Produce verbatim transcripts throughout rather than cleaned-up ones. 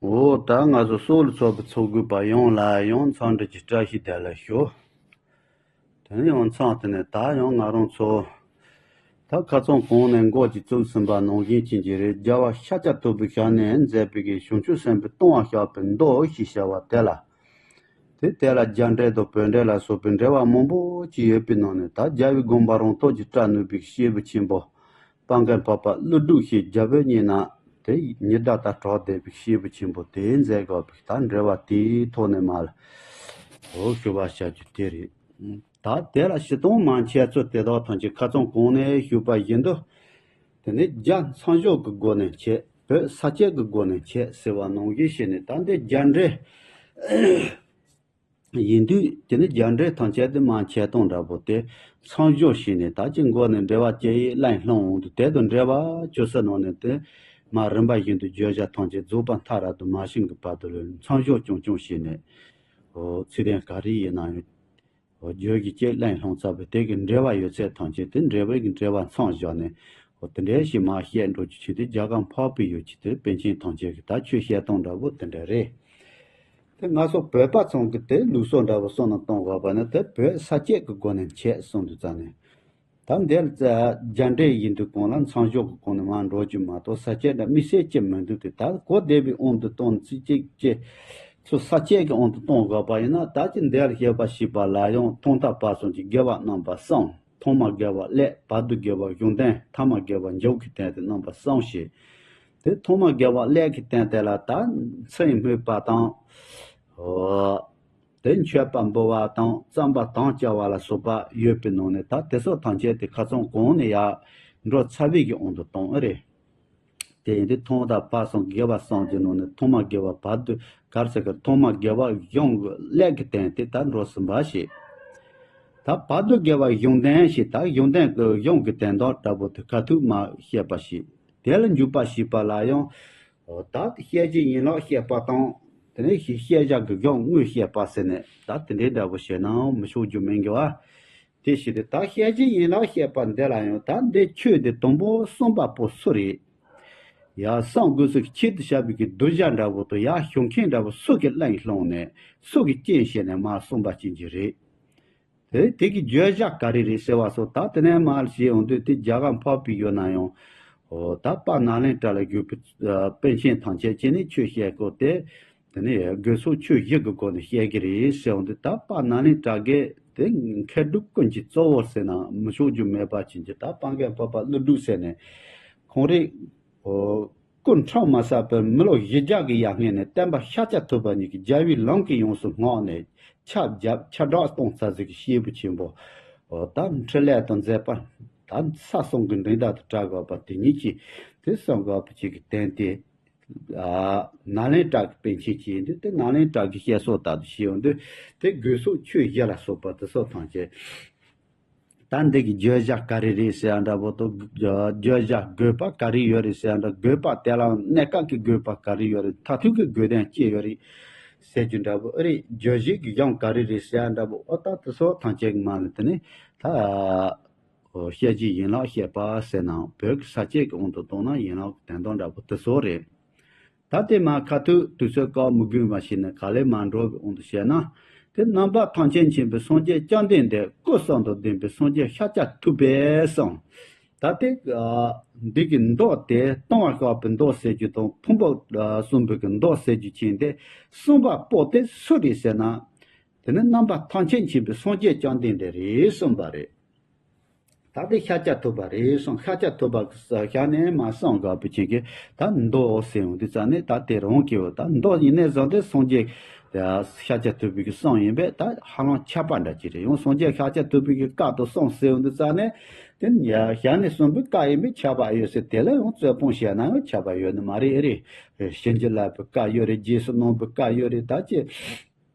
འོ་ད་ང་ཚོ་སྲོག་ལ་ཚོགས་པའི་ཚོགས་དགོས་པ་ཡོངས་ལ་ཡང་འཚམས་འདྲི་གྱི་བཀྲ་ཤིས་བདེ་ལེགས་ཞུ། དེ་ནས་ཡང་འཚམས་དེ་ནས་ད་ཡང་ང་རང་ཚོ་ད་ཁ་སང་གོང་ནས་འགོ་ཅིག་བཙུགས་ཟིན་པ་ནང་བཞིན་བྱེད་ཀྱི་རེད། རྒྱལ་བ་ཤཱཀྱ་ཐུབ་པའི་ཞལ་ནས་མཛད་པའི་གི་བྱང་ཆུབ་སེམས་དཔའི་ལྟུང་བ་བཤགས་པའི་མདོ་ཞེས་བྱ་བ་དེ་ལ། དེ་དེ་ལ་རྒྱ་འགྲེལ་དང་བོད་འགྲེལ་ལ་སོགས་པའི་འགྲེལ་པ་མང་པོ་ཅིག་ཡོད་པའི་ནང་ནས། ད་རྒྱལ་བའི་དགོངས་པ་རང་རྟོགས་ཀྱིས་བཀྲལ་ནུས་པའི་སྐྱེས་བུ་ཆེན་པོ་དཔལ་མགོན་འཕགས་པ་ཀླུ་སྒྲུབ་ཞེས་རྒྱལ་པོའི་མྱིང་ནས་དེ་ཉི་ཟླ་ལྟར་གྲགས་བསྡད་པའི་སྐྱེས་བུ་ཆེན་པོ་དེས་མཛད་དགོས་པའི་ད་འགྲེལ་པ་དེའི་ཐོག་ནས་མར་ལ་འོ་ཞུ་བ་བྱ་རྒྱུ་དེ་རེད། ད་དེ་ལ་སྤྱིར་བཏང་མ་འཆད་ཚུལ་དེ་དག་ཐམས་ཅད་ཁ་སང་གོང་ནས་ཞུས་པ་བཞིན་དུ། དེ་ནས་རྒྱ་མཚན་བྱང་གི་སྒོ་ནས་འཆད། བོད་ས་བཅད་ཀྱི་སྒོ་ནས་འཆད་ཟེར་བ་ནང་བཞིན་བྱས་ནས། ད་འདི་རྒྱ་འགྲེལ་ཡིན་དུས་དེ་ནི་རྒྱ་འགྲེལ་ཐམས་ཅད་དེ་མ་འཆད་སྟངས་འདྲ་པོ་དེ་མཚན་བྱང་བྱས་ནས། ད་ཅི་འགོ་ནས་འགྲེལ་པ་ཅི་ཡིས་ལན་སློང་འོང་དུས། དེ་དང་འགྲེལ་པ་ཆོས་ཚུལ་ནང་ནས་དེ་མ་རིམ་པ་བཞིན་དུ་བརྗོད་བྱ་ཐམས་ཅད་རྫོགས་པ་མཐའ་རབ་ཏུ་མ་བྱོན་གྱི་བར་དུ་ལ་མཚན་བྱང་རྐྱང་རྐྱང་བྱས་ནས། འོ་ཚིག་དོན་ག་རེ་ཡིན་ན་ཡང་། འོ་བརྗོད་ཀྱི་ཅེས་ལན་སློང་ཚར་བའི་དེ་གི་འགྲེལ་པ་ཡོད་ཚད་ཐམས་ཅད་དེ་འགྲེལ་པའི་གི་འགྲེལ་པ་མཚམས་བཞག་ནས། འོ་དེ་འདྲའི་ཞིག་མར་བཤད་འགྲོ་རྒྱུ་ཆེད་དུ། རྒྱ་གར་འཕགས་པའི་ཡུལ་གྱི་དེ་པཎ་ཆེན་ཐམས་ཅད་ཀྱི་ད་ཆོས་བཤད་སྟངས་འདྲ་པོ་དེ་འདྲ་རེད། དེ་ང་ཚོ་བོད་པ་ཚང་གི་དེ་ལུགས་སྲོལ་འདྲ་པོ་བསམ་བློ་གཏོང་དགོས་པ་ནི། དེ་བོད་ས་བཅད་ཀྱི་སྒོ་ནས་འཆད་གསུངས་དུས་ཙང་ནས། ད་འདིར་རྒྱ་འགྲེལ་ཡིན་དུས་གང་ལ་མཚན་བྱང་གི་སྒོ་ནས་མར་འགྲོ་རྒྱུ་མ་གཏོགས། ས་བཅད་འདྲ་དམིགས་བསལ་ཅི་མི་འདུག་སྟེ། ད་གོ་བདེ་བའི་དབང་དུ་བཏང་ཚིག་གཅིག་གཅིག་ཚུར་ས་བཅད་ཀྱི་དབང་དུ་གཏོང་དགོས་པ་ཡིན་ན། ད་ཅི་འདིར་བཤད་པ་ཞིག་པ་ལ་ཡང་ཐོག་མཐའ་བར་གསུམ་གྱི་དགེ་བ་རྣམ་པ་གསུམ། ཐོག་མ་དགེ་བ་ཀླད། བར་དུ་དགེ་བ་གཞུང་དོན། ཐ་མ་དགེ་བ་མཇུག་གི་དོན་དེ་རྣམ་པ་གསུམ་ཞིག་དེ་ཐོག་མ་དགེ་བ་ཀླད་ཀྱི་དོན་དེ་ལ་ད་ཚིག་སྨོས་པ་དང་། འོ། དེ་མཆོད་པ་འབུལ་བ་དང་བརྩམ་པ་དང་བཅའ་བ་ལ་སོགས་པ་ཡོད་པའི་ནང་ནས། ད་དེ་སོགས་ཐམས་ཅད་དེ་ཁ་སང་གོང་ནས་ཡར་འགྲོ་ཚར་བའི་གི་དབང་དུ་བཏང་ཨེ་རེད། དེ་ཡིན་དུས་ཐོག་མཐའ་བར་གསུམ་དགེ་བ་གསུམ་གྱི་ནང་ནས་ཐོག་མ་དགེ་བ་བར་དུ་གར་ཟེར་གི། ཐོག་མ་དགེ་བ་གཞུང་གི་ཀླད་ཀྱི་དོན་དེ་ད་འགྲོ་ཟིན་པ་ཞིག་ད་བར་དུ་དགེ་བ་གཞུང་དོན་ཞིག་ད་གཞུང་དོན་གྱི་གཞུང་གི་དོན་དག་འདྲ་པོ་དེ་ཁ་ཐུག་མར་བཤད་པ་ཞིག་དེ་ལ་འཇུག་པ་ཞེས་པ་ལ་ཡང་། འོ་ད་བཤད་བྱའི་ཡན་ལག་བཤད་པ་དང་། དེ་ནས་ཤེས་བྱ་གི་གཞུང་དངོས་བཤད་པ་ཟེར་ནས། ད་དེ་འདྲའི་འདྲ་པོ་བྱས་ན་མི་ཆོག་རྒྱུ་མིན་གྱི་བ། དེ་ཞིག་རེད། ད་བཤད་བྱའི་ཡན་ལག་བཤད་པ་འདི་ལ་ཡང་། ད་འདི་ཆོས་འདི་དང་པོ་གསུངས་པ་པོ་སུ་རེད། ཡར་གསུང་དགོས་སུ་ཆེད་དུ་བྱ་བའི་གི་གདུལ་བྱ་འདྲ་པོ་དང་ཡར་ཞུ་མཁན་འདྲ་པོ་སུ་གིས་ལན་སློང་ནས། སུ་གིས་རྐྱེན་བྱས་ནས་མར་གསུངས་པ་ཅན་གྱི་རེད། དེ་དེ་གི་བརྗོད་བྱ་ག་རེ་རེད་ཟེར་བ་སོགས། ད་དེ་ནས་མར་བཤད་ཡོང་དུས་དེ་རྒྱ་གར་འཕགས་པའི་ཡུལ་ན་ཡང་། འོ་ད་དཔལ་ནཱ་ལེནྡྲ་ལ་བཞུགས་པའི་ཨ་པཎ་ཆེན་ཐམས་ཅད་ཀྱིས་ནི་ཆོས་བཤད་སྐོར་དེ། དེ་ནས་དགོས་སོགས་ཆོས་བཞི་གི་སྒོ་ནས་བཤད་ཀྱི་རེད་ཟེར་ཡོང་དུས། ད་དཔལ་ནཱ་ལེནྡྲ་གི་དེ་མཁས་གྲུབ་ཀུན་གྱི་གཙོ་བོ་ཟེར་ན་མི་ཆོག་རྒྱུ་མེད་པ་ཅན་གྱི། ད་དཔལ་མགོན་འཕགས་པ་ཀླུ་སྒྲུབ་ཟེར་ནས་ཁོང་རེད། འོ། སྐུ་འཕྲང་མ་ཟད་པའི་མི་ལོ་བཞི་བརྒྱ་གི་ཡར་སྔོན་ནས་བསྟན་པ་ཤཱཀྱ་ཐུབ་པ་ཉིད་ཀྱི་རྒྱལ་བའི་ལམ་གྱིས་ཡོངས་སུ་བསྔགས་ནས་ཁྱབ་བརྒྱབ་ཁྱབ་བསྒྲགས་གཏོང་ཚར་ཟིག་གི་སྐྱེས་བུ་ཆེན་པོ། འོ་ད་འཕྲིན་ལས་དང་མཛད་པ་ད་ས་གསུམ་གྱི་མདུན་ཐང་དུ་གྲགས་དགོས་པ་དེ་ཉིད་ཀྱིས་དེ་གསུང་དགོས་པ་ཅིག་གི་དོན་དེ། ཨ་ནཱ་ལེནྡྲ་གི་པཎ་ཆེན་གྱིས་འདི་དེ་ནཱ་ལེནྡྲ་གི་བཤད་སྲོལ་ལྟར་དུ་བྱས་ཡོང་དུས། དེ་དགོས་སོགས་ཆོས་བཞི་ལ་སོགས་པ་དེ་སོགས་ཐམས་ཅད། ད་འདི་གི་བརྗོད་བྱ་ག་རེ་རེད་ཟེར་ཡ་འདྲ་པོ་དང་། བརྗོད་བྱ་དགོས་པ་ག་རེ་ཡོད་རེད་ཟེར་ཡ་འདྲ། དགོས་པ་དེ་ལ་གནས་སྐབས་ཀྱི་དགོས་པ་ག་རེ་ཡོད་རེད། མཐར་ཐུག་གི་དགོས་དོན་ཅི་ཡོད་རེད་ཟེར་རྒྱུ་འདྲ་པོ་ཨེ་རེད། བརྗོད་བྱའི་གི་གཞུང་ག་རེ་རེད་ཟེར་ཡ་འདྲ་པོ། འོ་ད་དེ་སོགས་ཐམས་ཅད་ཀྱི་མ་ལ་དེ་ནི་ད་བཤད་བྱའི་ཡན་ལག་བཤད་པ་ཟེར་ན། བོད་ཀྱི་ས་བཅད་ཀྱི་དབང་དུ་བཏང་ན་ཡན་ལག་གི་དོན་དག་འདྲ་པོ་དེ་སོགས་རེད། ད་དེ་མ་ཁ་ཐུག་དུས་ཚོད་སྐབས་མི་དགོས་པ་ཞིག་ནས་ག་ལེ་མ་འགྲོ་བའི་དབང་དུ་བྱས་ན། དེ་རྣམ་པ་ཐམས་ཅད་མཁྱེན་པའི་སངས་རྒྱས་བཅོམ་ལྡན་འདས། སྐུ་གསུམ་དང་ལྡན་པའི་སངས་རྒྱས་ཤཱཀྱ་ཐུབ་པས་གསུངས། ད་དེ་འདི་གི་མདོ་དེ་ལྟུང་བ་བཤགས་པའི་མདོ་ཟེར་རྒྱུ་དང་། ཕུང་པོ་གསུམ་པོའི་གི་མདོ་ཟེར་རྒྱུ་ཅན་དེ་གསུངས་པ་པོ་དེ་སུ་རེད་ཟེར་ན། དེ་ནི་རྣམ་པ་ཐམས་ཅད་མཁྱེན་པའི་སངས་རྒྱས་བཅོམ་ལྡན་འདས་རེད་གསུངས་པ་རེད། ད་དེ་ཤཱཀྱ་ཐུབ་པ་རེད་གསུངས། ཤཱཀྱ་ཐུབ་པ་གི་ཞལ་ནས་མར་གསུངས་དགོས་པའི་ཕྱིར་གྱི་ད་མདོ་ཟེར་ཡོང་དུས་ཙང་ནས། ད་དེ་རང་གི་འོ་ད་མདོ་ཡིན་ནས་བཟུང་སྟེ་སངས་རྒྱས་ཤཱཀྱ་ཐུབ་པའི་གི་གསུང་ཡིན་པས། ད་ཧ་ལམ་ཁྱབ་པ་འདྲ་ཅིག་རེད། ཡང་སངས་རྒྱས་ཤཱཀྱ་ཐུབ་པའི་གི་བཀའ་དང་གསུང་ཟེར་ཡོང་དུས་ཙང་ནས། དེ་ཞལ་ནས་གསུངས་པའི་བཀའ་ཡིན་པས་ཁྱབ་པ་ཡོད་ཟེར། དེ་ལ་ཡང་རྩོད་སྤོང་བྱས་ན་ཡང་ཁྱབ་པ་ཡོད་ནི་མ་རེད། ཨེ་རེད། བྱིན་གྱིས་བརླབས་པའི་བཀའ་ཡོད་རེད། རྗེས་སུ་གནང་བའི་བཀའ་ཡོད་རེད། ད་ཅི།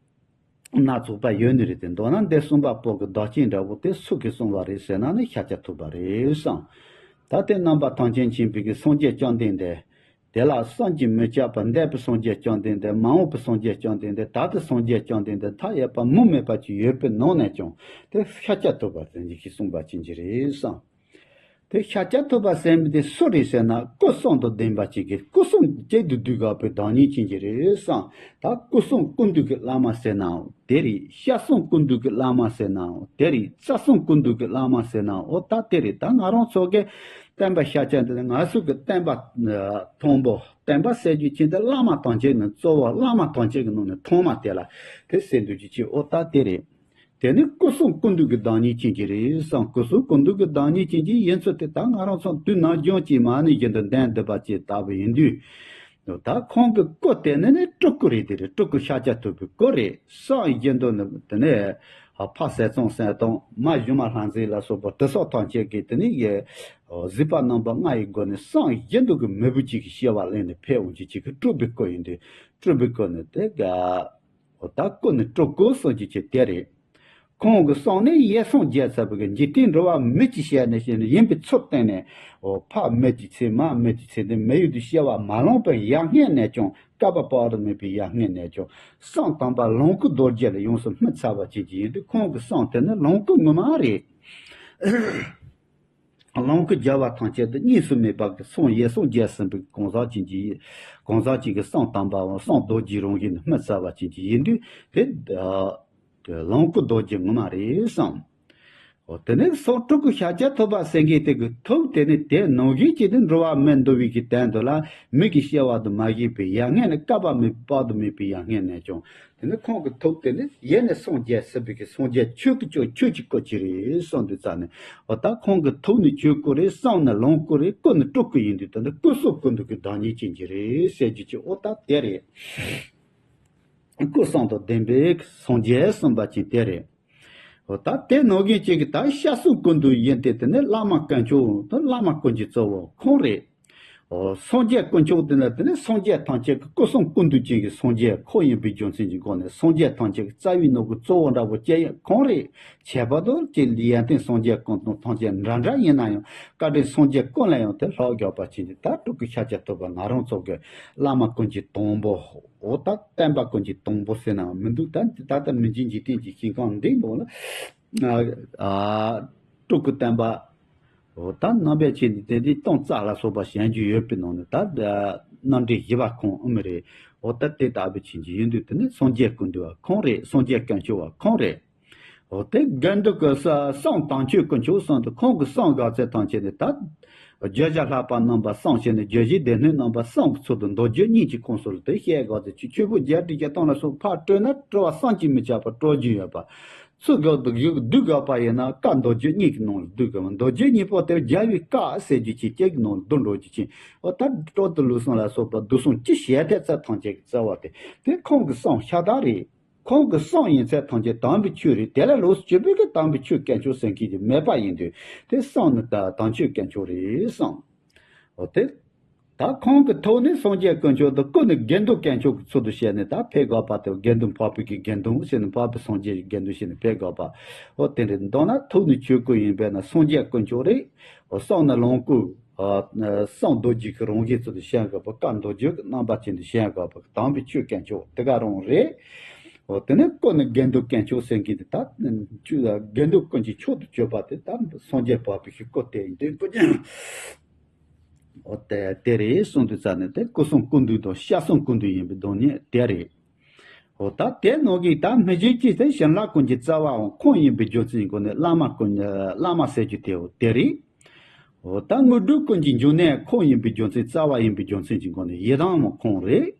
སྣ་ཚོགས་པ་ཡོད་ནི་རེད་དེ། མདོར་ན་འདི་གསུངས་པ་པོ་གི་བདག་རྐྱེན་འདྲ་པོ་དེ་སུ་གིས་གསུངས་པ་རེད་ཟེར་ན་ནི་ཤཱཀྱ་ཐུབ་པ་རེད་གསུངས། ད་དེ་རྣམ་པ་ཐམས་ཅད་མཁྱེན་པའི་གི་སངས་རྒྱས་བཅོམ་ལྡན་འདས། དེ་ལ་བསམ་གྱིས་མི་ཁྱབ་པ་འདས་པའི་སངས་རྒྱས་བཅོམ་ལྡན་འདས། མ་འོངས་པའི་སངས་རྒྱས་བཅོམ་ལྡན་འདས། ད་ལྟའི་སངས་རྒྱས་བཅོམ་ལྡན་འདས། མཐའ་ཡས་པ་མུ་མེད་པ་ཅིག་ཡོད་པའི་ནང་ནས་ཀྱང་དེ་ཤཱཀྱ་ཐུབ་པ་དེ་ཉིད་ཀྱིས་གསུངས་པ་ཅན་གྱི་རེད་གསུངས། དེ་ཤཱཀྱ་ཐུབ་པ་ཟེར་མི་དེ་སུ་རེད་ཟེར་ན། སྐུ་གསུང་དང་ལྡན་པ་ཅིག་གི། སྐུ་གསུང་གཅིག་ཏུ་བསྡུས་དགོས་པའི་བདག་ཉིད་ཅན་གྱི་རེད་བསམ། ད་སྐུ་གསུང་ཀུན་འདུས་ཀྱི་བླ་མ་ཟེར་ནའང་དེ་རེད། ཤར་གསུང་ཀུན་འདུས་ཀྱི་བླ་མ་ཟེར་ནའང་དེ་རེད། རྩ་གསུང་ཀུན་འདུས་ཀྱི་བླ་མ་ཟེར་ནའང་འོ་ད་དེ་རེད། ད་ང་རང་ཚོ་གི་བསྟན་པ་ཤཱཀྱ་འདི་ནི་ང་ཚོ་གི་བསྟན་པ་ཨ་དང་པོ། བསྟན་པ་ཟེར་རྒྱུ་ཅན་དེ་བླ་མ་ཐམས་ཅད་ནི་གཙོ་བོ། བླ་མ་ཐམས་ཅད་ཀྱི་ནང་ནས་ཐོག་མ་དེ་ལ་དེ་ཟེར་འདུག་རྒྱུ་ཅིག་འོ་ད་དེ་རེད། དེ་ནི་སྐུ་གསུང་ཀུན་འདུས་ཀྱི་བདག་ཉིད་ཅན་གྱི་རེད་བསམ། སྐུ་གསུང་ཀུན་འདུས་ཀྱི་བདག་ཉིད་ཅན་གྱི་ཡིན་ཚུལ་དེ་ད་ང་རང་ཚོ་དུས་ནམ་རྒྱུན་གྱི་མ་ཎི་བཞིན་དུ་ལྡན་སྡོད་པ་ཅིག་ལྟ་བུ་ཡིན་དུས། ད་ཁོང་གི་སྐུ་དེ་ནི་ནི་སྤྲུལ་སྐུ་རེད། དེ་རེད། སྤྲུལ་སྐུ་ཤཱཀྱ་ཐུབ་པའི་སྐུ་རེད། བསམ་བཞིན་དུ་ནི་དེ་ནས་ཕ་ཟས་གཙང་སྲས་དང་མ་ཞུ་མ་ལྷ་མཛེས་ལ་སོགས་པ་དེ་སོགས་ཐམས་ཅད་ཀྱིས་དེ་ནི་ཡེ་གཟིགས་པ་རྣམ་པ་ལྔ་ཡི་སྒོ་ནས་བསམ་བཞིན་དུ་གི་མོས་པ་ཅིག་གི་སྐྱེ་བ་ལེན་ནས་ཕེབས་འོང་རྒྱུ་ཅིག་གི་སྤྲུལ་པའི་སྐུ་ཡིན་དུས། སྤྲུལ་པའི་སྐུ་ནི་དེ་ག་འོ་ད་སྐུ་ནི་སྤྲུལ་སྐུ་གསུང་རྒྱུ་ཅིག་དེ་རེད། ཁོང་གི་གསུང་ནི་ཡེ་སངས་རྒྱས་ཚར་བའི་འཇིག་རྟེན་འགྲོ་བ་མི་གཅིག་བྱས་ནས་བྱས་ནས་ཡིན་པའི་ཚུལ་བསྟན་ནས། འོ་ཕ་མེད་ཀྱི་ཚེ་མ་མེད་ཀྱི་ཚེ་འདི་མི་ཡུལ་དུ་སྐྱེ་བ་མ་ལོངས་པའི་ཡ་ངན་ནས་ཀྱང་བསྐལ་པ་དཔག་ཏུ་མེད་པའི་ཡ་ངན་ནས་ཀྱང་བསམ་དམ་པ་ལོངས་སྐུ་རྡོ་རྗེ་ལ་ཡོངས་སུ་སྨིན་ཚར་བ་ཅན་གྱི་ཡིན་དུས། ཁོང་གི་གསུང་དེ་ནི་ལོངས་སྐུ་ངོ་མ་རེད། ལོངས་སྐུ་རྒྱལ་བ་ཐམས་ཅད་དུ་གཉིས་སུ་མེད་པ་གི་གསུང་ཡེ་སངས་རྒྱས་ཟིན་པའི་གང་ཟག་ཅིག་གི་གང་ཟག་ཅིག་གི་གསུང་དམ་པའམ་གསུང་རྡོ་རྗེའི་རང་བཞིན་དུ་སྨིན་ཚར་བ་ཅན་གྱི་ཡིན་དུས། དེ་ལོངས་སྐུ་རྡོ་རྗེ་ངོ་མ་རེད་བསམ། འོ་དེ་ནས་སོགས་སྤྲུལ་སྐུ་ཤཱཀྱ་ཐུབ་པ་ཟེར་མཁན་དེ་གི་ཐུགས་དེ་ནི་དེ་ནང་བཞིན་གྱི་དེ་འགྲོ་བ་མི་འདུལ་བའི་གི་དོན་དུ་ལ་མི་གི་སྐྱེ་བ་དུ་མ་བཞེས་པའི་ཡ་ངན་ནི་བསྐལ་པ་མེད་དཔག་ཏུ་མེད་པའི་ཡ་ངན་ནས་ཀྱང་། དེ་ནི་ཁོང་གི་ཐུགས་དེ་ནི་ཡེ་ནས་སངས་རྒྱས་ཟིན་པའི་གི་སངས་རྒྱས་ཆོས་ཀྱི་སྐུ། ཆོས་ཀྱི་སྐུ་ཅིག་རེད་བསམ་དུས་ཙ་ནས། འོ་ད་ཁོང་གི་ཐུགས་ནི་ཆོས་སྐུ་རེད། གསུང་ནི་ལོངས་སྐུ་རེད། སྐུ་ནི་སྤྲུལ་སྐུ་ཡིན་དུས། ད་ནི་སྐུ་གསུང་ཀུན་འདུས་ཀྱི་བདག་ཉིད་ཅན་གྱི་རེད་ཟེར་རྒྱུ་ཅིག་འོ་ད་དེ་རེད། སྐུ་གསུང་དང་ལྡན་པའི་སངས་རྒྱས་གསུངས་པ་ཅན་དེ་རེད། འོ་ད་དེ་ནང་བཞིན་གཅིག་གི་ད་ཤར་གསུང་ཀུན་འདུས་ཡིན་ཏེ། དེ་ནི་བླ་མ་དཀོན་མཆོག་དང་བླ་མ་ཀུན་གྱི་གཙོ་བོ་ཁོང་རེད། འོ་སངས་རྒྱས་དཀོན་མཆོག་དེ་ནི་དེ་ནི་སངས་རྒྱས་ཐམས་ཅད་ཀྱི་སྐུ་གསུང་ཀུན་འདུས་ཅན་གྱི་སངས་རྒྱས་ཁོང་ཡིན་པའི་རྒྱུ་མཚན་གྱི་སྒོ་ནས། སངས་རྒྱས་ཐམས་ཅད་ཀྱི་རྩ་བའི་ནང་གི་གཙོ་བོ་འདྲ་བོ་ཅན་ཡང་ཁོང་རེད། ཁྱད་པར་དུ་ཅིག་ཡོན་ཏན་སངས་རྒྱས་ཀུན་དང་ཐམས་ཅད་འདྲ་འདྲ་ཡིན་ན་ཡང་། བཀའ་དྲིན་སངས་རྒྱས་ཀུན་ལ་ཡང་དེ་ལྷག་དགོས་པ་ཅན་གྱི་ད་སྤྲུལ་སྐུ་ཤཱཀྱ་ཐུབ་པ་ང་རང་ཚོ་གི་བླ་མ་ཀུན་གྱི་དང་པོ། འོ་ད་བསྟན་པ་ཀུན་གྱི་དང་པོ་ཟེར་ནའང་མི་འདུག་ད་ད་ལྟ་མི་མཇེད་འཇིག་རྟེན་གྱི་ཞིང་ཁམས་འདི་ནང་ལ་ཨ་ཨ་སྤྲུལ་སྐུ་བསྟན་པ། འོ་ད་རྣམ་པའི་ཆེད་དུ་དེ་འདི་སྟོང་རྩ་ལ་སོགས་པ་གཞན་རྒྱུད་ཡོད་པའི་ནང་ནས། ད་རྣམ་འདྲེན་བཞི་པ་ཁོང་ཨེ་མ་རེད། འོ་ད་དེ་ལྟ་བུའི་ཆེད་ཀྱི་ཡིན་དུས། དེ་ནི་སངས་རྒྱས་ཀུན་འདུས་པ་ཁོང་རེད། སངས་རྒྱས་དཀོན་མཆོག་པ་ཁོང་རེད། འོ་དེ་དགེ་འདུན་གྱི་ས་གསུང་དམ་ཆོས་དཀོན་མཆོག་གསུམ་དུ། ཁོང་གི་གསུང་ག་ཚད་ཐམས་ཅད་ནི་ད་བརྗོད་བྱ་ལྷག་པ་རྣམ་པ་གསུམ་བྱས་ནས། བརྗོད་བྱའི་སྡེ་སྣོད་རྣམ་པ་གསུམ་གྱི་ཚུལ་དུ་མདོ་རྒྱུད་གཉིས་ཀྱི་ཁོངས་སུ་ལ་དེ་བཤད་དགོས་ཏེ། ཆོས་ཆོས་ཕུང་བརྒྱད་ཁྲི་བརྒྱད་སྟོང་ལ་སོགས་ཕར་སྤྲོས་ན་སྤྲོ་བ་བསམ་གྱིས་མི་ཁྱབ་པ་སྤྲོ་རྒྱུ་ཡོད་པ། ཚུར་བསྡུ་བསྡུ་དགོས་པ་ཡིན་ན་བཀའ་མདོ་རྒྱུད་གཉིས་ཀྱི་ནང་ལ་བསྡུ་དགོས། མདོ་རྒྱུད་གཉིས་པོ་དེ་རྒྱལ་བའི་བཀའ་ཟེར་རྒྱུ་ཅིག་གཅིག་གི་ནང་ལ་བསྡུ་འགྲོ་རྒྱུ་ཅིག་འོ་ད་སྤྲོ་བསྡུ་ལུགས་གསུམ་ལ་སོགས་པ་བསྡུ་གསུམ་ཅི་བྱས་ཐད་ཚད་ཐམས་ཅད་ཀྱི་རྩ་བ་དེ་དེ་ཁོང་གི་གསུང་ཤ་སྟག་རེད། ཁོང་གི་གསུང་ཡིན་ཚད་ཐམས་ཅད་དམ་པའི་ཆོས་རེད། དེ་ལ་ལོགས་སུ་གཅིག་པུ་གི་དམ་པའི་ཆོས་དཀོན་མཆོག་ཟེར་མཁན་དེ་མེད་པ་ཡིན་དུས། དེ་གསུང་ནི་ད་དམ་ཆོས་དཀོན་མཆོག་རེད་གསུངས། འོ་དེ། ད་ཁོང་གི་ཐུགས་ནི་སངས་རྒྱས་དཀོན་མཆོག་དང་སྐུ་ནི་དགེ་འདུན་དཀོན་མཆོག་གི་ཚུལ་དུ་བྱས་ནས་ད་ཕེབས་དགོས་པ་དེ། དགེ་འདུན་འཕགས་པའི་གི་དགེ་འདུན་ཟེར་ནས། འཕགས་པའི་སངས་རྒྱས་ཀྱི་དགེ་འདུན་ཟེར་ནས་ཕེབས་དགོས་པ། འོ་དེ་འདྲ་མདོར་ན་ཐུགས་ནི་ཆོས་སྐུ་ཡིན་པས་ན་སངས་རྒྱས་དཀོན་མཆོག་རེད། འོ་གསུང་ནི་ལོངས་སྐུ། ཨ་གསུང་རྡོ་རྗེ་གི་རང་བཞིན་ཚུལ་དུ་བཤད་དགོས་པ། བཀའ་མདོ་རྒྱུད་ཀྱི་རྣམ་པ་ཅན་དུ་བཤད་དགོས་པ། དམ་པའི་ཆོས་དཀོན་མཆོག་དེ་ག་རང་རེད། འོ་དེ་ནས་སྐུ་ནི་དགེ་འདུན་དཀོན་མཆོག་ཟེར་མཁན་དེ་ད་དགེ་འདུན་ཀུན་གྱི་མཆོག་ཏུ་གྱུར་པ་དེ་ད་སངས་རྒྱས་འཕགས་པའི་སྐུ་དེ་ཡིན་དུས། འོ་དེ་དེ་རེད་གསུངས་དུས་ཙ་ནས་དེ་སྐུ་གསུང་ཀུན་འདུས་དང་ཤར་གསུང་ཀུན་འདུས་ཡིན་པའི་བདག་ཉིད་དེ་རེད། འོ་ད་དེ་ནང་གི་ད་མི་མཇེད་ཅིག་དེ་བྱིན་རླབས་ཀུན་གྱི་རྩ་བའང་ཁོང་ཡིན་པའི་རྒྱུ་མཚན་གྱི་སྒོ་ནས་བླ་མ་ཀུན་བླ་མ་ཟེར་རྒྱུ་དེའོ་དེ་རེད། འོ་ད་དངོས་གྲུབ་ཀུན་གྱི་འབྱུང་གནས་ཁོང་ཡིན་པའི་རྒྱུ་མཚན། རྩ་བ་ཡིན་པའི་རྒྱུ་མཚན་གྱི་སྒོ་ནས་ཡི་དམ་ཁོང་རེད།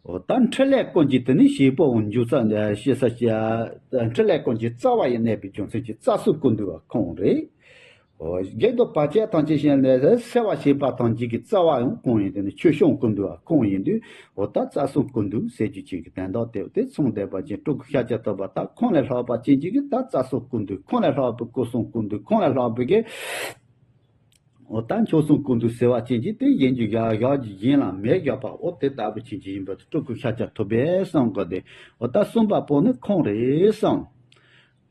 འོ་ད་འཕྲིན་ལས་ཀུན་གྱི་དེ་ནི་བྱེད་པོའང་འཇུག་ས་ཞེས་ས་འཕྲིན་ལས་ཀུན་གྱི་རྩ་བ་ཡི་གནས་པའི་རྒྱུ་མཚན་གྱི་རྩ་གསུང་ཀུན་འདུས་པ་ཁོང་རེད། འོ་དགེ་འདུན་བར་ཆད་ཐམས་ཅད་ཞི་ནས་སེལ་བར་བྱེད་པ་ཐམས་ཅད་ཀྱི་རྩ་བའང་ཁོང་ཡིན། དེ་ནི་ཆོས་སྐྱོང་ཀུན་འདུས་པ་ཁོང་ཡིན་དུས། འོ་ད་རྩ་གསུང་ཀུན་འདུས་ཟེར་རྒྱུ་ཅིག་གི་དོན་དག་དེ་དེ་མཚུངས་ལྡན་པ་ཅན་སྤྲུལ་སྐུ་ཤཱཀྱ་ཐུབ་པ་དང་ཁོང་ལས་ལྷག་པ་ཅན་ཅིག་གི་ད་རྩ་གསུང་ཀུན་འདུས། ཁོང་ལས་ལྷག་པའི་སྐུ་གསུང་ཀུན་འདུས། ཁོང་ལས་ལྷག་པའི་གི་འོ་ད་མཆོག་གསུང་ཀུན་འདུས་ཟེར་བ་ཅན་ཅིག་དེ་གཞན་གྱི་ཡ་ཡག་གི་གཞན་ལ་མེད་བཞག་པ། འོ་དེ་ལྟ་བུ་ཅན་ཅིག་ཡིན་པ་དེ་སྤྲུལ་སྐུ་ཤཱཀྱ་ཐུབ་པས་གསུངས་དགོས་ཏེ། འོ་ད་གསུམ་པ་པོ་ནི་ཁོང་རེད་གསུངས།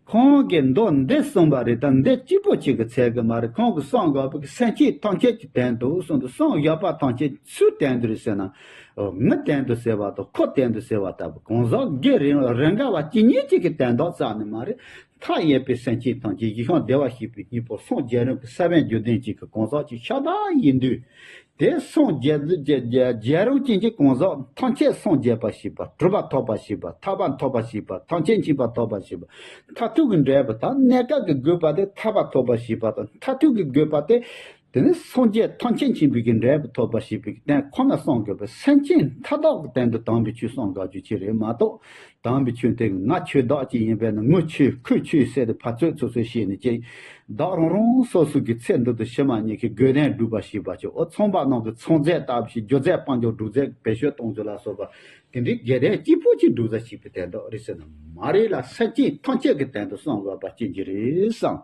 ཁོང་གིས་མདོ་འདི་གསུངས་པ་རེད། ད་འདི་གཅིག་པོ་གཅིག་གི་ཚད་གི་མ་རེད། ཁོང་གིས་གསུང་དགོས་པའི་སེམས་ཅན་ཐམས་ཅད་ཀྱི་དོན་དུ་གསུངས་འདུག། གསུང་དགོས་པ་ཐམས་ཅད་སུའི་དོན་དུ་རེད་ཟེར་ན། འོ་ངའི་དོན་དུ་ཟེར་བ་དང་ཁོའི་དོན་དུ་ཟེར་བ་ལྟ་བུ། གང་ཟག་སྒེར་རེ་རེ་འགའ་བ་གཅིག་གཉིས་གཅིག་གི་དོན་དག་རྩ་ནས་མ་རེད། མཐའ་ཡས་པའི་སེམས་ཅན་ཐམས་ཅད་ཡིད་བཞིན་བདེ་བར་གཤེགས་པའི་སྙིང་པོ་སངས་རྒྱས་རབས་ཀྱི་ས་བོན་རྒྱུད་ལྡན་ཅན་གྱི་གང་ཟག་ཅིག་ཤ་སྟག་ཡིན་དུས། དེ་སངས་རྒྱས་རྒྱས་རྒྱས་རབས་ཅན་གྱི་གང་ཟག་ཐམས་ཅད་སངས་རྒྱས་པར་བྱེད་པ། གྲུབ་པ་ཐོབ་པར་བྱེད་པ། ཐར་པ་ཐོབ་པར་བྱེད་པ། ཐམས་ཅད་མཁྱེན་པ་ཐོབ་པར་བྱེད་པ། མཐར་ཐུག་གི་འབྲས་བུ་དང་གནས་སྐབས་ཀྱི་དགོས་པ་དེ་ཐར་པ་ཐོབ་པར་བྱེད་པ་དང་། མཐར་ཐུག་གི་དགོས་པ་དེ་དེ་ནི་སངས་རྒྱས་ཐམས་ཅད་མཁྱེན་པའི་གི་འབྲས་བུ་ཐོབ་པར་བྱེད་པའི་གི་དོན་ཁོ་ན་བསམ་དགོས་པས། སེམས་ཅན་མཐའ་དག་གི་དོན་དུ་དམ་པའི་ཆོས་བསམ་དགོས་རྒྱུ་ཅི་རེད་མ་གཏོགས། དམ་པའི་ཆོས་དེ་ང་ཆོས་བདག་ཅིག་ཡིན་པས་ན་ངུ་ཆོས་ཁུ་ཆོས་ཟེར་ཏེ་ཕར་ཚུར་ཚུར་ཚུར་བཤད་ནས་ཅིག་བདག་རང་རང་སོ་སོ་གི་ཚེ་འདི་དང་ཕྱི་མ་གཉིས་ཀྱི་དགོས་དོན་སྒྲུབ་པར་བྱེད་པ་ཅིག་འོ་ཚོང་པ་རྣམས་ཀྱི་ཚོང་རྫས་ལྟ་བུ་ཞིག་སྒྱུ་རྩལ་དཔལ་འབྱོར་སྒྲུག་རྫས་བེད་སྤྱོད་གཏོང་རྒྱུ་ལ་སོགས་པ་དེ་འདྲའི་དགོས་དོན་གཅིག་པོ་ཅིག་སྒྲུབ་ས་ཞིག་པའི་དོན་དག་རེད་ཟེར་ན་མ་རེད་ལ། སེམས་ཅན་ཐམས་ཅད་ཀྱི་དོན་དུ་བསམ་དགོས་པ་ཅི་འདྲ་རེད་བསམ།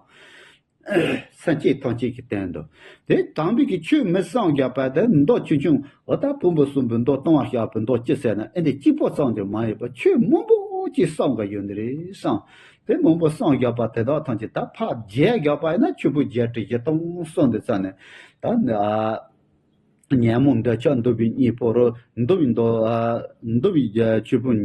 སེམས་ཅན་ཐམས་ཅད་ཀྱི་དོན་དུ། དེ་དམ་པའི་གི་ཆོས་མི་བསམ་རྒྱག་པ་དེ་མདོ་ཆུང་ཆུང་འོ་ད་ཕུང་པོ་གསུམ་པོའི་མདོ་སྟོང་པ་བཤགས་པའི་མདོ་སྤྱི་ཟེར་ན་ཨེ་འདི་གཅིག་པོ་ཙམ་དུ་མ་ཡིན་པར་ཆོས་མང་པོ་ཅིག་བསམ་ག་ཡོད་ནི་རེད་བསམ། དེ་མང་པོ་བསམ་རྒྱག་པ་དེ་དག་ཐམས་ཅད་ད་ཕར་བརྒྱབ་རྒྱག་པ་ཡིན་ན་ཆོས་ཕུང་བརྒྱད་ཁྲི་བཞི་སྟོང་གསུངས་འདུག་ས་ནས་ད་ནི་ཨ། ཉོན་མོངས་འདོད་ཆགས་འདུལ་བའི་གཉེན་པོ་རུ་འདུལ་བའི་མདོ་ཨ་འདུལ་བའི་ཆོས་ཕུང་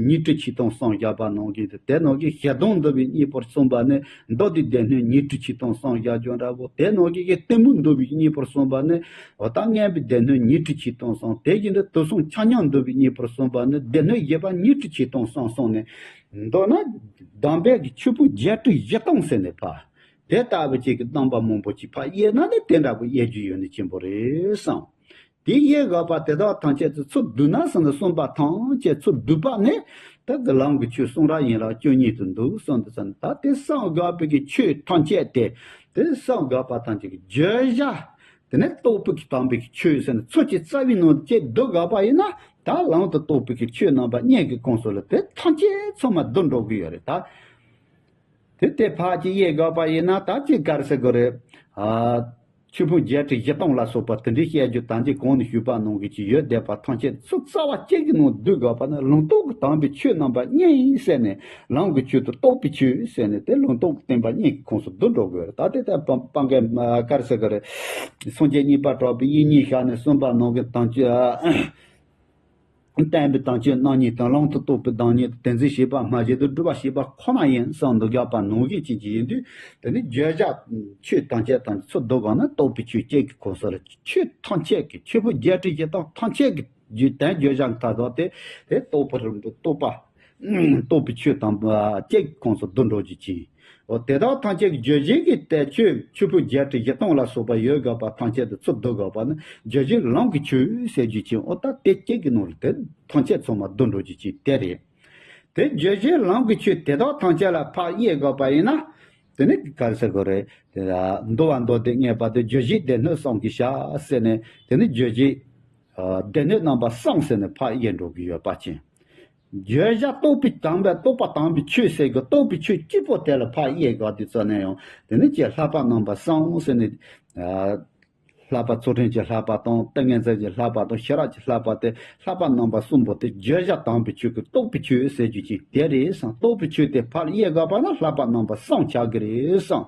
ཉི་ཁྲི་ཆིག་སྟོང་བསམ་བཞག་པ་ནང་བཞིན་དུ་དེ་ནང་གི་ཞེ་སྡང་འདུལ་བའི་གཉེན་པོར་གསུངས་པ་ནི་མདོ་སྡེའི་སྡེ་སྣོད་ཉི་ཁྲི་ཆིག་སྟོང་བསམ་བཞག་རྒྱུ་འདྲ་བོ། དེ་ནང་གི་གཏི་མུག་འདུལ་བའི་གཉེན་པོར་གསུངས་པ་ནི་འོ་ད་ངན་པའི་སྡེ་སྣོད་ཉི་ཁྲི་ཆིག་སྟོང་བསམ། དེ་བཞིན་དུ་དུག་གསུམ་ཆ་མཉམ་འདུལ་བའི་གཉེན་པོར་གསུངས་པ་ནི་སྡེ་སྣོད་བཞི་པ་ཉི་ཁྲི་ཆིག་སྟོང་བསམ་སོང་ནས་མདོར་ན་དམ་པའི་གི་ཆོས་ཕུང་བརྒྱད་ཁྲི་བཞི་སྟོང་ཟེར་ནས་ཕར། དེ་ལྟ་བུ་ཅིག་གི་རྣམ་པ་མང་པོ་ཅིག་ཕར་དབྱེ་ན་ནི་དེ་འདྲ་པོ་དབྱེ་རྒྱུ་ཡོད་ནི་ཆེན་པོ་རེད་བསམ། དེ་དབྱེ་དགོས་པ་དེ་དག་ཐམས་ཅད་དུ་ཚུར་བསྡུ་ན་ཟེར་ན་གསུངས་པ་ཐམས་ཅད་ཚུར་བསྡུས་པ་ནི་ད་གི་ལམ་གྱི་ཆོས་གསུང་རབ་ཡན་ལག་བཅུ་གཉིས་དུ་འདུ་གསུངས་འདུག་ཟེར་ན་ད་དེ་བསམ་དགོས་པའི་གི་ཆོས་ཐམས་ཅད་དེ་དེ་བསམ་དགོས་པ་ཐམས་ཅད་ཀྱི་བརྗོད་བྱ་དེ་ནི་རྟོགས་པའི་གི་དམ་པའི་གི་ཆོས་ཟེར་ན་ཚུལ་གྱི་རྩ་བའི་ནང་དུ་བསྡུ་དགོས་པ་ཡིན་ན་ད་ལམ་དུ་རྟོགས་པའི་གི་ཆོས་རྣམ་པ་གཉིས་ཀྱི་ཁོངས་སུ་ལ་དེ་ཐམས་ཅད་ཚང་མ་བསྡུ་འགྲོ་གི་ཡོད་རེད་ད། དེ་དེ་ཕར་ཅིག་དབྱེ་དགོས་པ་ཡིན་ན་ད་ཅིག་ག་རེ་ཟེར་དགོས་རེད། ཨ། ཆོས་ཕུང་བརྒྱད་ཁྲི་བཞི་སྟོང་ལ་སོགས་པ་དེ་འདྲའི་བཤད་རྒྱུ་ད་ཅིག་གོང་ནས་ཞུས་པ་ནང་བཞིན་ཅིག་ཡོད་བསྡད་པ་ཐམས་ཅད་ཚུར་རྩ་བ་གཅིག་གི་ནང་བསྡུ་དགོས་པ་ནི་ལུང་རྟོགས་ཀྱི་དམ་པའི་ཆོས་རྣམ་པ་གཉིས་ཟེར་ནས་ལམ་གྱི་ཆོས་དང་རྟོགས་པའི་ཆོས་ཟེར་ནས་དེ་ལུང་རྟོགས་ཀྱི་བསྟན་པ་གཉིས་ཀྱི་ཁོངས་སུ་བསྡུ་འགྲོ་དགོས་རེད་ད། དེ་ལྟར་སྤང་སྤང་གའི་ག་རེ་ཟེར་དགོས་རེད། སངས་རྒྱས་གཉིས་པ་གྲགས་པའི་དབྱིག་གཉེན་ཞལ་ནས་གསུངས་པ་ནང་གི་དམ་ཆོས། བསྟན་པའི་དམ་ཆོས་རྣམ་གཉིས་དང་ལམ་དུ་རྟོགས་པའི་བདག་ཉིད་དེ་འཛིན་བྱེད་པ་སྨྲ་བྱེད་དུ་སྒྲུབ་པ་བྱེད་པ་ཁོ་ན་ཡིན་བསམ་དུ་དགག་པ་ནང་བཞིན་བྱེད་ཀྱི་ཡིན་དུས་དེ་ནི་བརྗོད་བྱ་ཆོས་ཐམས་ཅད་དང་ཚུར་བསྡུ་བ་ན་རྟོགས་པའི་ཆོས་གཅིག་གི་ཁོངས་སུ་ལ་ཆོས་ཐམས་ཅད་ཀྱི་ཆོས་ཕུང་བརྒྱད་ཁྲི་བཞི་སྟོང་ཐམས་ཅད་ཀྱི་རྒྱུད་དོན་བརྗོད་བྱ་མཐའ་དག་དེ་དེ་རྟོགས་པར་རྟོགས་པ་རྟོགས་པའི་ཆོས་དང་གཅིག་གི་ཁོངས་སུ་བསྡུ་འགྲོ་རྒྱུ་ཅིག་འོ་དེ་དག་ཐམས་ཅད་ཀྱི་རྒྱུད་བཞི་གི་དེ་ཆོས་ཆོས་ཕུང་བརྒྱད་ཁྲི་བཞི་སྟོང་ལ་སོགས་པ་ཡོད་དགོས་པ་ཐམས་ཅད་དུ་ཚུར་བསྡུ་དགོས་པ་ནི་རྒྱུད་བཞི་ལམ་གྱི་ཆོས་ཟེར་རྒྱུ་ཅིག་འོ་ད་དེ་གཅིག་གི་ནང་ལ་དེ་ཐམས་ཅད་ཚང་མ་བསྡུ་འགྲོ་རྒྱུ་ཅིག་དེ་རེད། དེ་རྒྱུད་བཞི་ལམ་གྱི་ཆོས་དེ་དག་ཐམས་ཅད་ལ་ཕར་དབྱེ་དགོས་པ་ཡིན་ན། དེ་ནི་ག་རེ་ཟེར་དགོས་རེད། དེ་ལ་འདུལ་བ་མདོ་སྡེ་བསྙད་པ་དེ་རྒྱུད་བཞི་སྡེ་སྣོད་གསུམ་གྱི་ཞག་ཟེར་ནས་དེ་ནི་རྒྱུད་བཞི། སྡེ་སྣོད་རྣམ་པ་གསུམ་ཟེར་ནས་ཕར་དབྱེ་འགྲོ་གི་ཡོད་པ་ཅན། བརྗོད་བྱ་རྟོགས་པའི་དམ་པའི་རྟོགས་པ་དམ་པའི་ཆོས་ཟེར་གི་རྟོགས་པའི་ཆོས་གཅིག་པོ་དེ་ལ་ཕར་དབྱེ་དགོས་དུས་ཙམ་ནས་ཡང་དེ་ནི་ཅེས་བསླབ་པ་རྣམ་པ་གསུམ་ཟེར་ནས། བསླབ་པ་ཚུལ་ཁྲིམས་ཀྱི་བསླབ་པ་དང་ཏིང་ངེ་འཛིན་གྱི་བསླབ་པ་དང་ཤེས་རབ་ཀྱི་བསླབ་པ་སྟེ་བསླབ་པ་རྣམ་པ་གསུམ་པོ་དེ་བརྗོད་བྱ་དམ་པའི་ཆོས་ཀྱི་རྟོགས་པའི་ཆོས་ཟེར་རྒྱུ་ཅིག་དེ་རེད་བསམ། རྟོགས་པའི་ཆོས་དེ་ཕར་དབྱེ་དགོས་པ་ན་བསླབ་པ་རྣམ་པ་གསུམ་ཆགས་ཀྱི་རེད་བསམ།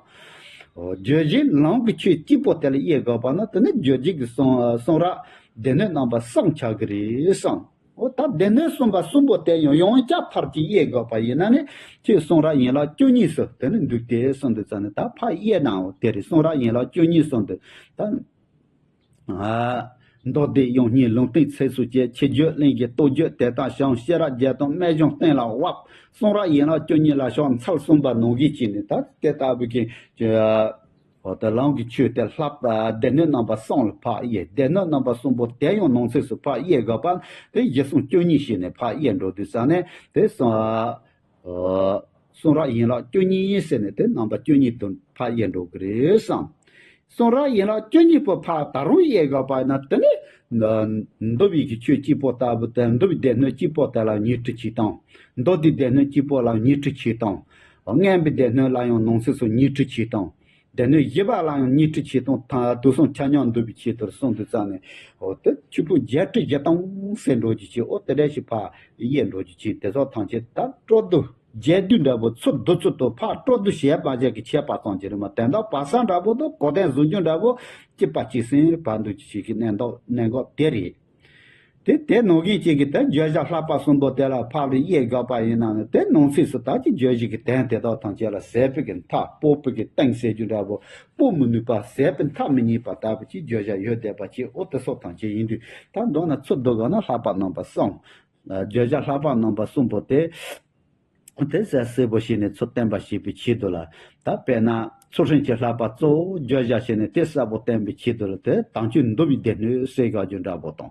རྒྱུད་བཞི་ལམ་གྱི་ཆོས་གཅིག་པོ་དེ་ལ་དབྱེ་དགོས་པ་ན་དེ་ནི་རྒྱུད་བཞི་གི་གསུང་གསུང་རབ་སྡེ་སྣོད་རྣམ་པ་གསུམ་ཆགས་ཀྱི་རེད་བསམ། འོ་ད་སྡེ་སྣོད་གསུམ་པ་གསུམ་པོ་དེ་ཡང་ཡང་བསྐྱར་ཕར་གཅིག་དབྱེ་དགོས་པ་ཡིན་ན་ནི་ཁྱོད་གསུང་རབ་ཡན་ལག་བཅུ་གཉིས་སུ་དེ་ནི་འདུས་ཏེ་གསུངས་འདུག་ཙང་ནི་ད་ཕར་དབྱེ་ནའང་དེ་རེད། གསུང་རབ་ཡན་ལག་བཅུ་གཉིས་གསུངས་འདུག་ད། མདོ་སྡེ་དབྱངས་སྙན་ལུང་བསྟན་ཚིགས་སུ་བཅད། ཆོས་བརྒྱུད་གླིང་གི་སྟོད་བརྒྱུད་དེ་དག་བྱང་། ཤེས་རབ་རྒྱལ་དང་རྨད་བྱུང་བསྟན་ལ་དབབ། གསུང་རབ་ཡན་ལག་བཅུ་གཉིས་ལ་ཕྱག་འཚལ་གསུངས་པ་ནང་བཞིན་བྱས་ནས་ད་དེ་ལྟ་བུའི་གི། འོ་ད་ལམ་གྱི་ཆོས་དེ་བསླབ་སྡེ་སྣོད་རྣམ་པ་གསུམ་ལ་ཕར་དབྱེ། སྡེ་སྣོད་རྣམ་པ་གསུམ་པོ་དེ་ཡང་ནང་གསེས་སུ་ཕར་དབྱེ་དགོས་པ་དེ་གཞི་གསུམ་བཅུ་གཉིས་བྱས་ནས་ཕར་དབྱེ་འགྲོ་དུས་ཙང་ནས་དེ་གསུང་། གསུང་རབ་ཡན་ལག་བཅུ་གཉིས་ཡིན་ཟེར་ནས་དེ་རྣམ་པ་བཅུ་གཉིས་དུ་ཕར་དབྱེ་འགྲོ་གི་རེད་བསམ། གསུང་རབ་ཡན་ལག་བཅུ་གཉིས་པོ་ཕར་ད་རུང་དབྱེ་དགོས་པ་ན་དེ་ནི། འདུལ་བའི་གི་ཆོས་གཅིག་པོ་ལྟ་བུ་དེ་འདུལ་བའི་སྡེ་སྣོད་གཅིག་པོ་དེ་ལ་ཉི་ཁྲི་ཆིག་སྟོང་། མདོ་སྡེའི་སྡེ་སྣོད་གཅིག་པོ་ལ་ཉི་ཁྲི་ཆིག་སྟོང་། སྔོན་པོའི་སྡེ་སྣོད་ལ་ཡང་ནང་གསེས་སུ་ཉི་ཁྲི་ཆིག་སྟོང་། སྡེ་སྣོད་བཞི་པ་ལ་ཡང་ཉི་ཁྲི་ཆིག་སྟོང་ཐ་དུག་གསུམ་ཆ་མཉམ་འདུས་པའི་ཆེད་དུ་གསུངས་དུས་ཙང་ནས། འོ་དེ་ཆོས་ཕུང་བརྒྱད་ཁྲི་བཞི་སྟོང་ཟེར་འགྲོ་རྒྱུ་ཅིག་འོ་དེ་འདྲ་ཞིག་ཕར་དབྱེ་འགྲོ་རྒྱུ་ཅིག་དེ་སོགས་ཐམས་ཅད་ད་སྤྲོ་བསྡུ་རྒྱས་བསྡུས་འདྲ་པོ་ཚུར་བསྡུ་ཚུལ་དུ་ཕར་སྤྲོ་བསྡུ་བྱས་པ་ཅིག་གི་ཁྱད་པར་ཙམ་ཅིག་རེད་མ་དེ་འདྲ་བ་ས་འདྲ་པོ་དང་གོ་དོན་བཟུང་རྒྱུ་འདྲ་པོ་གཅིག་པ་གཅིག་སེང་བར་འདུ་ཅིག་གི་གནད་འགག་གནད་འགག་དེ་རེད། དེ་དེ་ནང་བཞིན་གཅིག་གིས་ད་བརྗོད་བྱ་ལྷག་པ་གསུམ་པོ་དེ་ལ་ཕར་ལ་དབྱེ་དགོས་པ་ཡིན་ན་ནི། དེ་ནང་གསེས་སུ་ད་ཅི་བརྗོད་བྱའི་གི་དོན་དེ་དག་ཐམས་ཅད་ལ་ཟད་པའི་གི་མཐའ། སྤོབས་པའི་གི་སྟེང་ཟེར་རྒྱུ་འདྲ་པོ། སྤོ་མི་ནུས་པ། ཟད་པའི་མཐའ་མི་རྙེད་པ་ལྟ་བུ་ཅིག་བརྗོད་བྱ་ཡོད་བསྡད་པ་ཅིག་འོ་དེ་སོགས་ཐམས་ཅད་ཡིན་དུས། ད་མདོར་ན་ཚུར་བསྡུ་དགོས་ན་ལྷག་པ་རྣམ་པ་གསུམ། བརྗོད་བྱ་ལྷག་པ་རྣམ་པ་གསུམ་པོ་དེ། དེ་གསལ་གསལ་པོ་བྱས་ནས་ཚུར་བསྟན་པ་བྱེད་པའི་ཆེད་དུ་ལ། ད་དཔེར་ན་ཚུལ་ཁྲིམས་ཀྱི་ལྷག་པ་གཙོ་བོ་བརྗོད་བྱ་བྱས་ནས་དེ་གསལ་པོ་བསྟན་པའི་ཆེད་དུ་ལ། དེ་དམ་ཆོས་འདུལ་བའི་སྡེ་སྣོད་ཟེར་དགོས་རྒྱུ་འདྲ་པོ་དང་།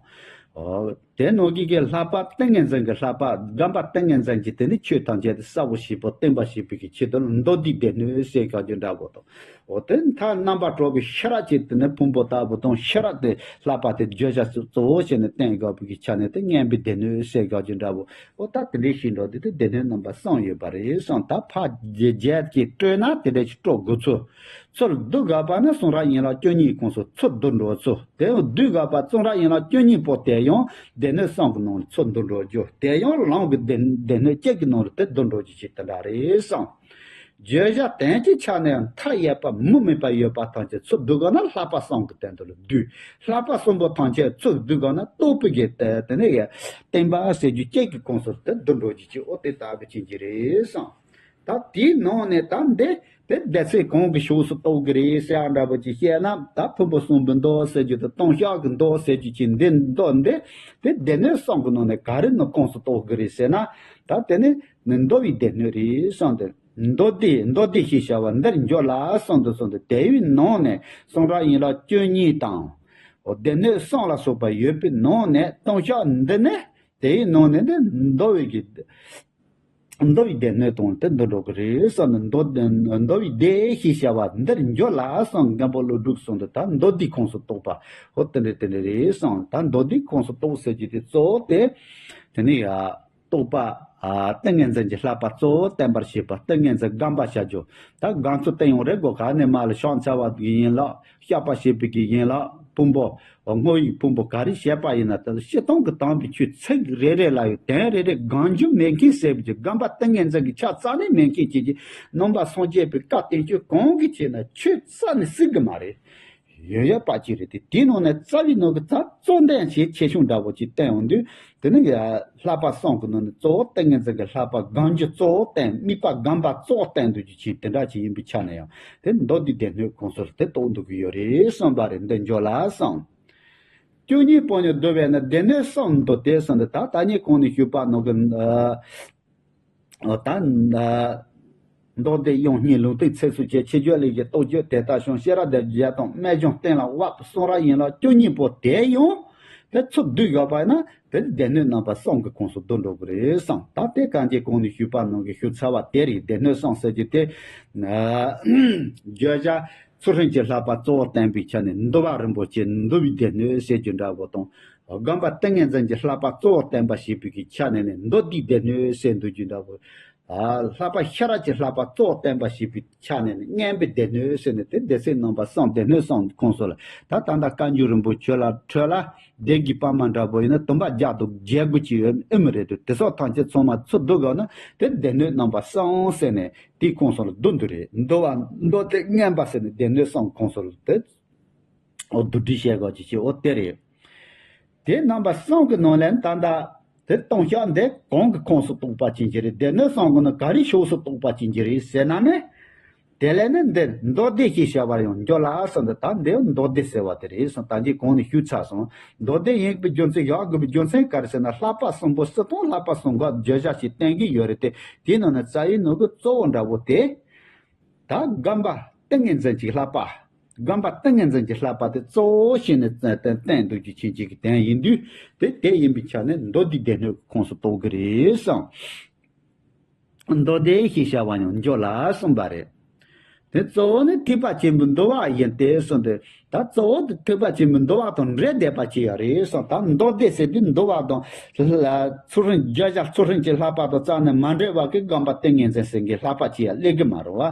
འོ་དེ་ནང་བཞིན་གྱི་ལྷག་པ་ཏིང་ངེ་འཛིན་གྱི་ལྷག་པ། སྒོམ་པ་ཏིང་ངེ་འཛིན་གྱི་དེ་ནི་ཆོས་ཐམས་ཅད་དེ་གསལ་པོ་བྱེད་པ་བསྟན་པ་བྱེད་པའི་གི་ཆེད་དུ་ལ་མདོ་སྡེའི་སྡེ་སྣོད་ཟེར་དགོས་རྒྱུ་འདྲ་པོ་དང་། འོ་དེ་མཐར་རྣམ་པར་གྲོལ་བའི་ཤེས་རབ་ཀྱི་དེ་ནི་ཕུང་པོ་ལྟ་བུ་དང་། ཤེས་རབ་དེ་ལྷག་པ་དེ་བརྗོད་བྱ་གཙོ་བོ་བྱས་ནས་བསྟན་དགོས་པའི་གི་ཆ་ནས་དེ་མངོན་པའི་སྡེ་སྣོད་ཟེར་དགོས་རྒྱུ་འདྲ་པོ། འོ་ད་དེ་འདྲའི་ཞིག་འགྲོ་དུས་དེ་སྡེ་སྣོད་རྣམ་པ་གསུམ་ཡོད་པ་རེད་གསུངས། ད་ཕར་རྒྱས་རྒྱས་ཀྱིས་སྤྲོས་ན་དེ་འདྲ་ཞིག་སྤྲོ་དགོས་ཚུལ། ཚུར་བསྡུ་དགོས་པ་ན་གསུང་རབ་ཡན་ལག་བཅུ་གཉིས་ཀྱི་ཁོངས་སུ་ཚུར་བསྡུ་འགྲོ་ཚུལ། དེ་ཡང་བསྡུ་དགོས་པ་གསུང་རབ་ཡན་ལག་བཅུ་གཉིས་པོ་དེ་ཡང་སྡེ་སྣོད་གསུམ་གྱི་ནང་ལ་ཚུར་བསྡུ་འགྲོ་རྒྱུ། དེ་ཡང་ལམ་གྱི་སྡེ་སྡེ་སྣོད་གཅིག་གི་ནང་ལ་དེ་བསྡུ་འགྲོ་རྒྱུ་ཞིག་དེ་འདྲ་རེད་གསུངས། བརྗོད་བྱ་དོན་གྱི་ཆ་ནས་མཐའ་ཡས་པ་མུ་མེད་པ་ཡོད་པ་ཐམས་ཅད་ཚུར་བསྡུ་དགོས་ན་ལྷག་པ་གསུམ་གྱི་སྟེང་དུ་ལ་བསྡུས། ལྷག་པ་གསུམ་པོ་ཐམས་ཅད་ཚུར་བསྡུ་དགོས་ན་རྟོགས་པའི་གི་དེ་དེ་ནས་ཡ་བསྟན་པ་ཟེར་རྒྱུ་གཅིག་གི་ཁོངས་སུ་དེ་བསྡུ་འགྲོ་རྒྱུ་ཅིག་འོ་དེ་ལྟ་བུ་ཅན་གྱི་རེད་གསུངས། ད་དེའི་ནང་ནས་ད་འདི་དེ་སྡེ་ཚན་གང་གི་ཕྱོགས་སུ་གཏོགས་ཀྱི་རེད་ཟེར་ཡ་འདྲ་པོ་ཅིག་བཤད་ན། ད་ཕུང་པོ་གསུམ་པོའི་མདོ་ཟེར་རྒྱུ་དེ་ལྟུང་བཤགས་ཀྱི་མདོ་ཟེར་རྒྱུ་ཅིག་འདི་མདོ་འདི་དེ་སྡེ་སྣོད་གསུམ་གྱི་ནང་ནས་ག་རེ་ནང་ཁོངས་སུ་གཏོགས་ཀྱི་རེད་ཟེར་ན། ད་དེ་ནི་ནི་འདུལ་བའི་སྡེ་སྣོད་རེད་གསུངས་ཏེ། མདོ་སྡེ་མདོ་སྡེ་ཞེས་བྱ་བ་འདིར་འགྱུར་ལ་གསུངས་ཏེ་གསུངས་ཏེ། དེའི་ནང་ནས་གསུང་རབ་ཡན་ལག་བཅུ་གཉིས་དང་། སྡེ་སྣོད་གསུམ་ལ་སོགས་པ་ཡོད་པའི་ནང་ནས་ལྟུང་བཤགས་འདི་ནི་དེའི་ནང་ནས་ནི་འདུལ་བའི་གི་འདུལ་བའི་སྡེ་སྣོད་དང་དེ་འདུལ་འགྲོ་གི་རེད་གསུངས་ནས། མདོ་འདུལ་བའི་སྡེ་ཞེས་བྱ་བ་འདིར་འགྱུར་ལ་གསུངས། མགོན་པོ་ཀླུ་སྒྲུབ་གསུངས་ཏེ། ད་མདོ་སྡེའི་ཁོངས་སུ་གཏོགས་པ་འོ་དེ་འདྲ་དེ་འདྲ་རེད་གསུངས། ད་མདོ་སྡེའི་ཁོངས་སུ་གཏོགས་ཟེར་རྒྱུ་དེ་གཙོ་བོ་དེ་དེ་ནི་ཡ། རྟོགས་པ། ཨ། ཏིང་ངེ་འཛིན་གྱི་བསླབ་པ་གཙོ་བོ་བསྟན་པར་བྱེད་པ། ཏིང་ངེ་འཛིན་སྒོམ་པ་བྱ་རྒྱུ། ད་སྒོམ་ཚུལ་བསྟན་ཡོང་རེ་དགོས་ག་ནས་མ་ལ་ཕྱག་འཚལ་བ་གི་ཡན་ལག། བཤགས་པ་བྱེད་པའི་གི་ཡན་ལག་ཕུང་པོ། བསྔོ་བའི་ཕུང་པོ་ག་རེ་བྱེད་པ་ཡིན་ན། ད་སྤྱིར་བཏང་གི་དམ་པའི་ཆོས་ཚིག་རེ་རེ་ལ་ཡང་དོན་རེ་རེ་སྒོམ་རྒྱུ་མེད་མཁན་ཟེར་བའི་གི་སྒོམ་པ་ཏིང་ངེ་འཛིན་གྱི་ཆ་རྩ་ནས་མེད་མཁན་བྱེད་ཀྱི་རྣམ་པ་སངས་རྒྱས་པའི་བཀའ་བསྟན་བཅོས་གང་གི་ཆེད་ན་ཆོས་རྩ་ནས་སྲིད་གི་མ་རེད། ཡོད་ཡོད་པ་ཅིག་རེད་དེ། དེའི་ནང་ནས་རྩ་བའི་ནང་གི་རྩ་གཙོ་འདོན་བྱེད་ཆེ་ཆུང་འདྲ་པོ་ཅིག་བསྟན་ཡོང་དུས། དེ་ནི་ཡ་བསླབ་པ་གསུམ་གྱི་ནང་ནས་གཙོ་བོ་ཏིང་ངེ་འཛིན་གྱི་བསླབ་པ་སྒོམ་རྒྱུ་གཙོ་བོ་བསྟན། དམིགས་པ་སྒོམ་པ་གཙོ་བོ་བསྟན་འདུག་རྒྱུ་ཅིག་དེ་འདྲ་ཅིག་ཡིན་པའི་ཆ་ནས་ཡང་དེ་མདོ་སྡེའི་སྡེ་སྣོད་ཁོངས་སུ་དེ་གཏོགས་འདུག་གི་ཡོད་རེད་གསུངས་པ་རེད། འདི་འཇོག་ལ་གསུངས། བཅུ་གཉིས་པོ་ནི་བསྡུ་བས་ན་སྡེ་སྣོད་གསུམ་འདུ་སྟེ་གསུངས་ཏེ། ད་ད་ནི་གོང་ནས་ཞུས་པ་ནང་གི། ཨ། ད་མདོ་སྡེ་དབྱངས་སྙན་ལུང་བསྟན་ཚིགས་སུ་བཅད། ཆེ་བརྗོད་ལས་ཀྱི་རྟོགས་བརྗོད་དེ་ལྟར་བྱུང་། ཤེས་རབ་སྡེ་བརྒྱད་དང་རྨད་བྱུང་གཏན་ལ་དབབ་པའི་གསུང་རབ་ཡན་ལག་བཅུ་གཉིས་པོ་དེ་ཡང་དེ་ཚུར་བསྡུས་ཡོད་པ་ཡིན་ན་དེ་སྡེ་སྣོད་རྣམ་པ་གསུམ་གྱི་ཁོངས་སུ་བསྡུ་འགྲོ་གི་རེད་གསུངས། ད་དེ་གང་ཅི་གོང་ནས་ཞུས་པ་ནང་གི་ཞུ་ཚར་བ་དེ་རེད། སྡེ་སྣོད་གསུམ་ཟེར་རྒྱུ་དེ། ཨ། བརྗོད་བྱ་ཚུལ་ཁྲིམས་ཀྱི་བསླབ་པ་གཙོ་བོ་བསྟན་པའི་ཆ་ནས་འདུལ་བ་རིན་པོ་ཆེ་འདུལ་བའི་སྡེ་སྣོད་ཟེར་རྒྱུ་འདྲ་པོ་དང་། སྒོམ་པ་ཏིང་ངེ་འཛིན་གྱི་བསླབ་པ་གཙོ་བོ་བསྟན་པ་བྱེད་པའི་གི་ཆ་ནས་ནི་མདོ་སྡེའི་སྡེ་སྣོད་ཟེར་འདུག་རྒྱུ་འདྲ་པོ། ཨ། བསླབ་པ་ཤེས་རབ་ཀྱི་བསླབ་པ་གཙོ་བོ་བསྟན་པ་བྱེད་པའི་ཆ་ནས་ནི་མངོན་པའི་སྡེ་སྣོད་ཟེར་ནས་དེ་སྡེ་ཚན་རྣམ་པ་གསུམ། སྡེ་སྣོད་གསུམ་ཁོངས་སུ་ལ། ད་ད་ལྟ་བཀའ་འགྱུར་རིན་པོ་ཆེ་ལ་འཕྲོས་ལ་སྡེ་དགེ་པད་མ་འདྲ་པོ་ཡིན་ན་དུམ་པ་བརྒྱ་དང་བརྒྱད་དགུ་ཅིག་ཡོད་ཨེ་མི་རེད་དེ། དེ་སོགས་ཐམས་ཅད་ཚང་མ་ཚུར་བསྡུ་དགོས་ན་དེ་སྡེ་སྣོད་རྣམ་པ་གསུམ་ཟེར་ནས། དེའི་ཁོངས་སུ་ལ་བསྡུ་འདུག་རེད། འདུལ་བ་མདོ་སྡེ་མངོན་པ་ཟེར་ནས་སྡེ་སྣོད་གསུམ་ཁོངས་སུ་ལ་དེ་འོ་བསྡུ་སྒྲིག་བྱེད་དགོས་ཀྱི་ཅིག་འོ་དེ་རེད། དེ་རྣམ་པ་གསུམ་གྱི་ནང་ལས་ད་ལྟ་དེ་ལྟུང་བཤགས་འདི་གང་གི་ཁོངས་སུ་གཏོགས་པ་ཅན་ཅིག་རེད། སྡེ་སྣོད་གསུམ་གྱི་ནང་ག་རེ་ཕྱོགས་སུ་གཏོགས་པ་ཅན་ཅིག་རེད་ཟེར་ན་ནི། དེ་ལས་ནི་འདིར་མདོ་སྡེ་ཞེས་བྱ་བར་ཡང་འགྱུར་ལ་གསུངས་ཏེ། ད་འདི་མདོ་སྡེ་ཟེར་བ་དེ་རེད་གསུངས། ད་ཅི་གོང་ནས་ཞུས་ཚར་སོང་། མདོ་སྡེ་ཡིན་པའི་རྒྱུ་མཚན། བཞག་དགོས་པའི་རྒྱུ་མཚན་ག་རེ་ཟེར་ན། བསླབ་པ་གསུམ་པོ་སྤྱིར་བཏང་བསླབ་པ་གསུམ་ག་བརྗོད་བྱ་ཞིག་བསྟན་གྱི་ཡོད་རེད་དེ། དེའི་ནང་ནས་རྩ་བའི་ནང་གི་གཙོ་བོ་འདྲ་པོ་དེ། ད་སྒོམ་པ་ཏིང་ངེ་འཛིན་གྱི་བསླབ་པ། སྒོམ་པ་ཏིང་ངེ་འཛིན་གྱི་བསླབ་པ་དེ་གཙོ་བོ་བྱས་ནས་བསྟན་འདུག་རྒྱུ་མཁན་ཅིག་གི་དོན་ཡིན་དུས། དེ་དེ་ཡིན་པའི་ཆ་ནས་མདོ་སྡེའི་སྡེ་སྣོད་ཀྱི་ཁོངས་སུ་གཏོགས་ཀྱི་རེད་གསུངས། མདོ་སྡེ་ཞེས་བྱ་བ་ཡང་འགྱུར་ལ་གསུངས་པ་རེད། དེ་གཙོ་བོ་ནི་ཐེག་པ་ཆེན་པོའི་འདུལ་བ་ཡིན་ཏེ་གསུངས་ཏེ། ད་གཙོ་བོ་དེ་ཐེག་པ་ཆེན་པོའི་འདུལ་བ་དང་འབྲེལ་བསྡད་པ་ཅིག་ཡང་རེད་གསུངས། ད་མདོ་སྡེ་ཟེར་དུས་འདུལ་བ་དང་ཚུལ་ཁྲིམས། བརྗོད་བྱ་ཚུལ་ཁྲིམས་ཀྱི་བསླབ་པ་དང་རྩ་ནས་མ་འབྲེལ་བ་གི་སྒོམ་པ་ཏིང་ངེ་འཛིན་ཟེར་གྱི་བསླབ་པ་ཅིག་ཡང་སླེབས་ཀྱི་མ་རེད་བ།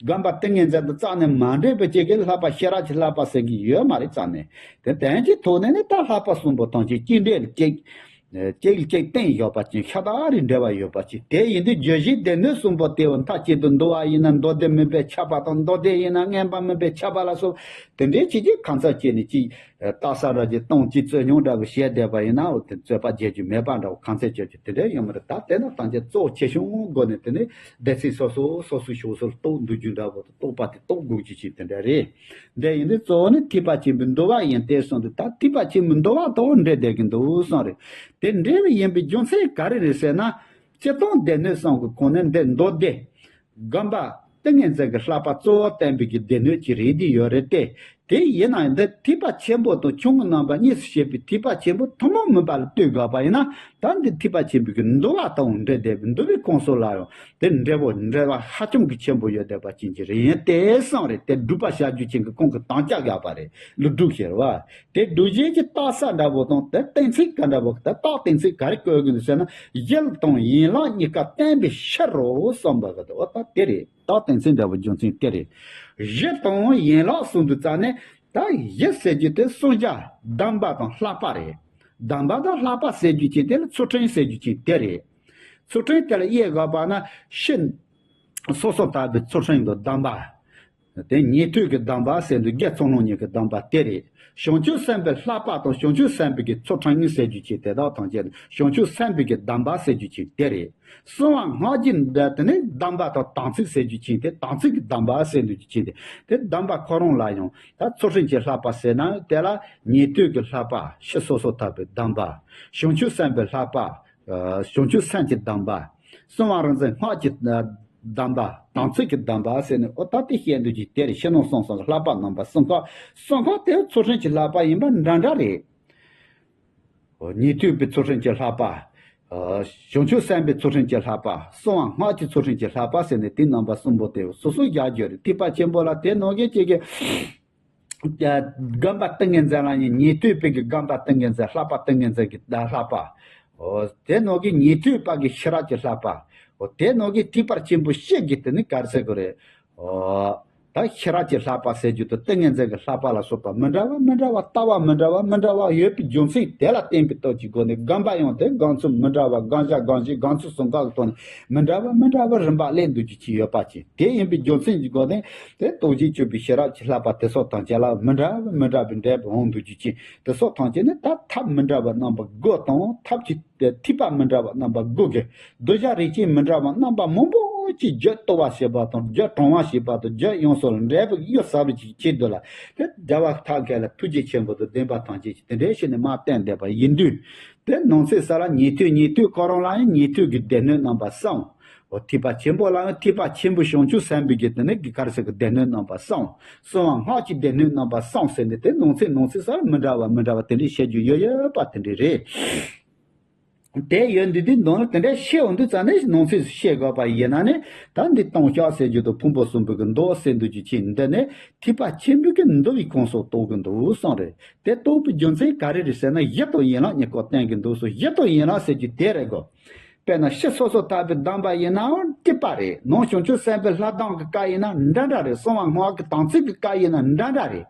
སྒོམ་པ་ཏིང་ངེ་འཛིན་དང་རྩ་ནས་མ་འབྲེལ་བའི་ཅིག་གི་བསླབ་པ་ཤེས་རབ་ཀྱི་བསླབ་པ་ཟེར་གྱི་ཡོད་མ་རེད་རྩ་ནས། དེ་དོན་གྱི་ཐོག་ནས་ནི་ད་བསླབ་པ་གསུམ་པོ་ཐམས་ཅད་གཅིག་འབྲེལ་གཅིག་གཅིག་ལ་གཅིག་བརྟེན་ཡོད་པ་ཅན་ཤ་སྟག་རེ་འབྲེལ་བ་ཡོད་པ་ཅན། དེ་ཡིན་དུས་བརྗོད་གཞིའི་སྡེ་སྣོད་གསུམ་པོ་དེ་བ་མཐའ་གཅིག་ཏུ་འདུ་བ་ཡིན་ན་མདོ་སྡེ་མུན་པས་ཁྱབ་པ་དང་། མདོ་སྡེ་ཡིན་ན་མངོན་པ་མུན་པས་ཁྱབ་པ་ལ་སོགས་དེ་འདྲའི་ཆེད་ཀྱི་ཁ་ཚ་བྱས་ནས་ཅིག་རྟགས་གསལ་འདྲ་ཅིག་སྟོང་གཅིག་རྩོད་ཉུང་འདྲ་བོ་བཤད་བསྡད་པ་ཡིན་ན། འོ་དེ་རྩོད་པ་རྒྱག་རྒྱུ་མེད་པ་འདྲ་བོ་ཁ་ཚ་བྱེད་རྒྱུ་དེ་འདྲ་ཡོད་མ་རེད། ད་དེ་ན་ཐམས་ཅད་གཙོ་ཆེ་ཆུང་སྒོ་ནས་དེ་ནས་སྡེ་ཚན་སོ་སོ་སོ་སོའི་ཕྱོགས་སུ་རྟོགས་འདུ་རྒྱུ་འདྲ་བོ་དང་། རྟོགས་པ་དེ་རྟོགས་དགོས་ཀྱི་ཆེད་དེ་འདྲ་རེད། འདི་ཡིན་དུས་གཙོ་བོ་ནི་ཐེག་པ་ཆེན་པོའི་འདུལ་བ་ཡིན་ཏེ་གསུངས་འདུག་ད་ཐེག་པ་ཆེན་པོའི་འདུལ་བ་དང་འབྲེལ་བསྡད་ཀྱི་འདུག་གསུངས་རེད། དེ་འབྲེལ་བ་ཡིན་པའི་རྒྱུ་མཚན་ག་རེ་རེད་ཟེར་ན། སྤྱིར་བཏང་སྡེ་སྣོད་གསུམ་གྱི་ཁོངས་ནས་འདི་མདོ་སྡེ་སྒོམ་པ་ཏིང་ངེ་འཛིན་གྱི་བསླབ་པ་གཙོ་བོ་བསྟན་པའི་གི་སྡེ་སྣོད་ཅིག་རེད་དེ་ཡོད་རེད་དེ། དེ་ཡིན་ན་འདི་ཐེག་པ་ཆེན་པོ་དང་ཆུང་ངུ་རྣམ་པ་གཉིས་སུ་ཕྱེ་བའི་ཐེག་པ་ཆེན་པོ་ཐུན་མོང་མིན་པ་ལ་ལྟོས་དགོས་པ་ཡིན་ན། ད་འདི་ཐེག་པ་ཆེན་པོའི་གི་འདུལ་བ་དང་འབྲེལ་བསྡད་པའི་འདུལ་བའི་ཁོངས་སུ་ལ་ཡང་དེ་འབྲེལ་བ་འབྲེལ་བ་ཧ་ཅང་གི་ཆེན་པོ་ཡོད་བསྡད་པ་ཅན་གྱི་རེད། ཡིན་ཏེ་གསུངས་རེད། དེ་སྒྲུབ་པ་བྱ་རྒྱུ་ཅན་གྱི་ཁོང་གི་དམ་བཅའ་བཞག་པ་རེད། ལུགས་སྒྲུབ་ཟེར་བ། དེ་སྒྲུབ་བྱེད་ཀྱི་རྟགས་གསལ་འདྲ་བོ་དང་། དེ་གཏན་ཚིགས་ག་འདྲ་བོ། དེ་རྟགས་གཏན་ཚིགས་ག་རེ་བཀོད་དགོས་འདུག་ཟེར་ན། གཞི་དང་ཡན་ལག་གཉིས་ཀ་བསྟན་པའི་ཕྱིར་རོ་གསུངས་པ་གི་འདུག་འོ་ད་དེ་རེད། རྟགས་གཏན་ཚིགས་འདྲ་བོ་རྒྱུ་མཚན་དེ་རེད། གཞི་དང་ཡན་ལག་གསུངས་དུས་ཙང་ནས། ད་གཞི་ཟེར་རྒྱུ་དེ་གསུམ་ཆ་གདམས་པ་དང་བསླབ་པ་རེད། གདམས་པ་དང་བསླབ་པ་ཟེར་རྒྱུ་ཅན་དེ་ལ་ཚུལ་ཁྲིམས་ཟེར་རྒྱུ་ཅན་དེ་རེད། ཚུལ་ཁྲིམས་དེ་ལ་དབྱེ་དགོས་པ་ན་ཕྱི་སོ་སོར་ཐར་པའི་ཚུལ་ཁྲིམས་དང་གདམས་པ། དེ་ཉན་ཐོས་ཀྱི་གདམས་པ་ཟེར་འདུག་རྒྱ་མཚོ་ལྷུང་བཟེད་ཀྱི་གདམས་པ་དེ་རེད། བྱང་ཆུབ་སེམས་དཔའི་བསླབ་པ་དང་བྱང་ཆུབ་སེམས་དཔའི་གི་ཚུལ་ཁྲིམས་ཟེར་རྒྱུ་ཅན་དེ་དག་ཐམས་ཅད་ནི་བྱང་ཆུབ་སེམས་དཔའི་གི་གདམས་པ་ཟེར་རྒྱུ་ཅན་དེ་རེད། གསང་བ་སྔགས་ཀྱི་དེ་ནི་གདམས་པ་དང་དམ་ཚིག་ཟེར་རྒྱུ་ཅན་དེ། དམ་ཚིག་གི་གདམས་པ་ཟེར་འདུག་རྒྱུ་ཅན་དེ། དེ་གདམས་པ་ཁོ་རང་ལ་ཡང་ད་ཚུལ་ཁྲིམས་ཀྱི་བསླབ་པ་ཟེར་ན། དེ་ལ་ཉན་ཐོས་ཀྱི་བསླབ་པ་ཕྱི་སོ་སོར་ཐར་པའི་གདམས་པ། བྱང་ཆུབ་སེམས་དཔའི་བསླབ་པ། ཨ་བྱང་ཆུབ་སེམས་ཀྱི་གདམས་པ། གསང་བ་རིག་འཛིན་སྔགས་ཀྱི་ཨ་གདམས་པ། དམ་ཚིག་གི་གདམས་པ་ཟེར་ནས། འོ་ད་དེ་བཤད་འདུག་རྒྱུ་དེ་རེད། ཕྱི་ནང་གསང་གསུམ་གྱི་བསླབ་པ་རྣམ་པ་གསུམ་ཀ། གསུམ་ཀ་དེ་ཚུལ་ཁྲིམས་ཀྱི་བསླབ་པ་ཡིན་པ་འདྲ་འདྲ་རེད། འོ་ཉན་ཐོས་པའི་ཚུལ་ཁྲིམས་ཀྱི་བསླབ་པ། ཨ་བྱང་ཆུབ་སེམས་དཔའི་ཚུལ་ཁྲིམས་ཀྱི་བསླབ་པ། གསང་བ་སྔགས་ཀྱི་ཚུལ་ཁྲིམས་ཀྱི་བསླབ་པ་ཟེར་ནས་དེ་རྣམ་པ་གསུམ་པོ་དེ་སོ་སོ་བཞག་རྒྱུ་རེད། ཐེག་པ་ཆེན་པོ་ལ་དེ་ནང་གི་གཅིག་གི་སྒོམ་པ་ཏིང་ངེ་འཛིན་ལ་ཡིན། ཉན་ཐོས་པའི་གི་སྒོམ་པ་ཏིང་ངེ་འཛིན། བསླབ་པ་ཏིང་ངེ་འཛིན་གྱི་བསླབ་པ། འོ་དེ་ནང་གི་ཉན་ཐོས་པ་གི་ཤེས་རབ་ཀྱི་བསླབ་པ། འོ་དེ་ནང་གི་ཐེག་པ་ཆེན་པོ་བཤད་ཀྱི་དེ་ནི་ག་རེ་ཟེར་དགོས་རེད། འོ་ད་ཤེས་རབ་ཀྱི་བསླབ་པ་ཟེར་རྒྱུ་དང་ཏིང་ངེ་འཛིན་གྱི་བསླབ་པ་ལ་སོགས་པ་མི་འདྲ་བ་མི་འདྲ་བ། ལྟ་བ་མི་འདྲ་བ་མི་འདྲ་བ་ཡོད་པའི་རྒྱུ་མཚན་དེ་ལ་བརྟེན་པའི་སྟོབས་ཀྱི་སྒོ་ནས། སྒོམ་པ་ཡང་དེ་སྒོམ་ཚུལ་མི་འདྲ་བ། སྒོམ་བྱ་སྒོམ་བྱེད་སྒོམ་ཚུལ་གསུམ་ཀ་གི་ཐོག་ནས་མི་འདྲ་བ་མི་འདྲ་བ་རིམ་པ་སླེབས་འདུག་རྒྱུ་ཅིག་ཡོད་པ་ཅིག་དེ་ཡིན་པའི་རྒྱུ་མཚན་གྱི་སྒོ་ནས། དེ་སྟོབས་བཞི་སྤྱོད་པའི་ཤེས་རབ་ཀྱི་བསླབ་པ་དེ་སོགས་ཐམས་ཅད་ལ་མི་འདྲ་བ་མི་འདྲ་བའི་འབྲས་བུ་འོང་འདུག་རྒྱུ་ཅན་དེ་སོགས་ཐམས་ཅད་ནི། ད་ཐབས་མི་འདྲ་བ་རྣམ་པ་དགུ་དང་། ཐབས་ཀྱི་ཐེག་པ་མི་འདྲ་བ་རྣམ་པ་དགུ་གི་གདུལ་བྱ་རིགས་ཅན་མི་འདྲ་བ་རྣམ་པ་མང་པོ་ཅིག་རྒྱུད་དུལ་བ་བྱེད་པ་དང་། རྒྱུད་དྲང་བ་བྱེད་པ་དང་། རྒྱུད་ཡོངས་སུ་འབྲེལ་བའི་གཡུལ་ཟ་བའི་ཆེད་དུ་ལ། དེ་རྒྱལ་བ་ཐབས་མཁས་ལ་ཐུགས་རྗེ་ཆེན་པོ་དང་ལྡན་པ་ཐམས་ཅད་ཀྱིས་དེ་འདྲའི་ཕྱིར་ནི་མ་བསྟན་བསྡད་པ་ཡིན་དུས། དེ་ནང་གསེས་ས་ལ་ཉན་ཐོས། ཉན་ཐོས་ཁོ་རང་ལ་ཡང་ཉན་ཐོས་ཀྱི་སྡེ་སྣོད་རྣམ་པ་གསུམ། འོ་ཐེག་པ་ཆེན་པོ་ལ་ཡང་ཐེག་པ་ཆེན་པོའི་བྱང་ཆུབ་སེམས་དཔའི་གི་དེ་ནི་གི་ག་རེ་ཟེར་གི་སྡེ་སྣོད་རྣམ་པ་གསུམ། གསང་བ་སྔགས་ཀྱི་སྡེ་སྣོད་རྣམ་པ་གསུམ་ཟེར་ནས། དེ་ནང་གསེས་ནང་གསེས་ས་ལ་མི་འདྲ་བ་མི་འདྲ་བ་དེ་འདྲའི་བཤད་རྒྱུ་ཡོད་ཡོད་པ་དེ་འདྲའི་རེད། དེ་ཡོད་འདི་དེ་འདོན་ལ་དེ་འདྲའི་བཤད་འོང་དུས་ཙང་ནས། ནང་གསེས་སུ་བཤད་དགོས་པ་ཡིན་ན་ནི། ད་འདི་ལྟུང་བཤགས་ཟེར་རྒྱུ་དང་ཕུང་པོ་གསུམ་པོ་གི་མདོ་ཟེར་འདུག་རྒྱུ་ཅན་འདི་ནི་ཐེག་པ་ཆེན་པོའི་གི་འདུལ་བའི་ཁོངས་སུ་གཏོགས་ཀྱི་འདུག་གསུངས་རེད། དེ་གཏོགས་པའི་རྒྱུ་མཚན་ག་རེ་རེད་ཟེར་ན། གཞི་དང་ཡན་ལག་གཉིས་ཀ་བསྟན་གྱི་འདུག་གསུངས། གཞི་དང་ཡན་ལག་ཟེར་རྒྱུ་དེ་རེད་གོ། དཔེར་ན་ཕྱི་སོ་སོར་ཐར་པའི་གདམས་པ་ཡིན་ནའང་གཅིག་པ་རེད། ནང་བྱང་ཆུབ་སེམས་དཔའི་ལྷ་གདམས་ཀྱི་སྐབས་ཡིན་ན་འདྲ་འདྲ་རེད། གསང་བ་སྔགས་ཀྱི་དམ་ཚིག་གི་སྐབས་ཡིན་ན་འདྲ་འདྲ་རེད།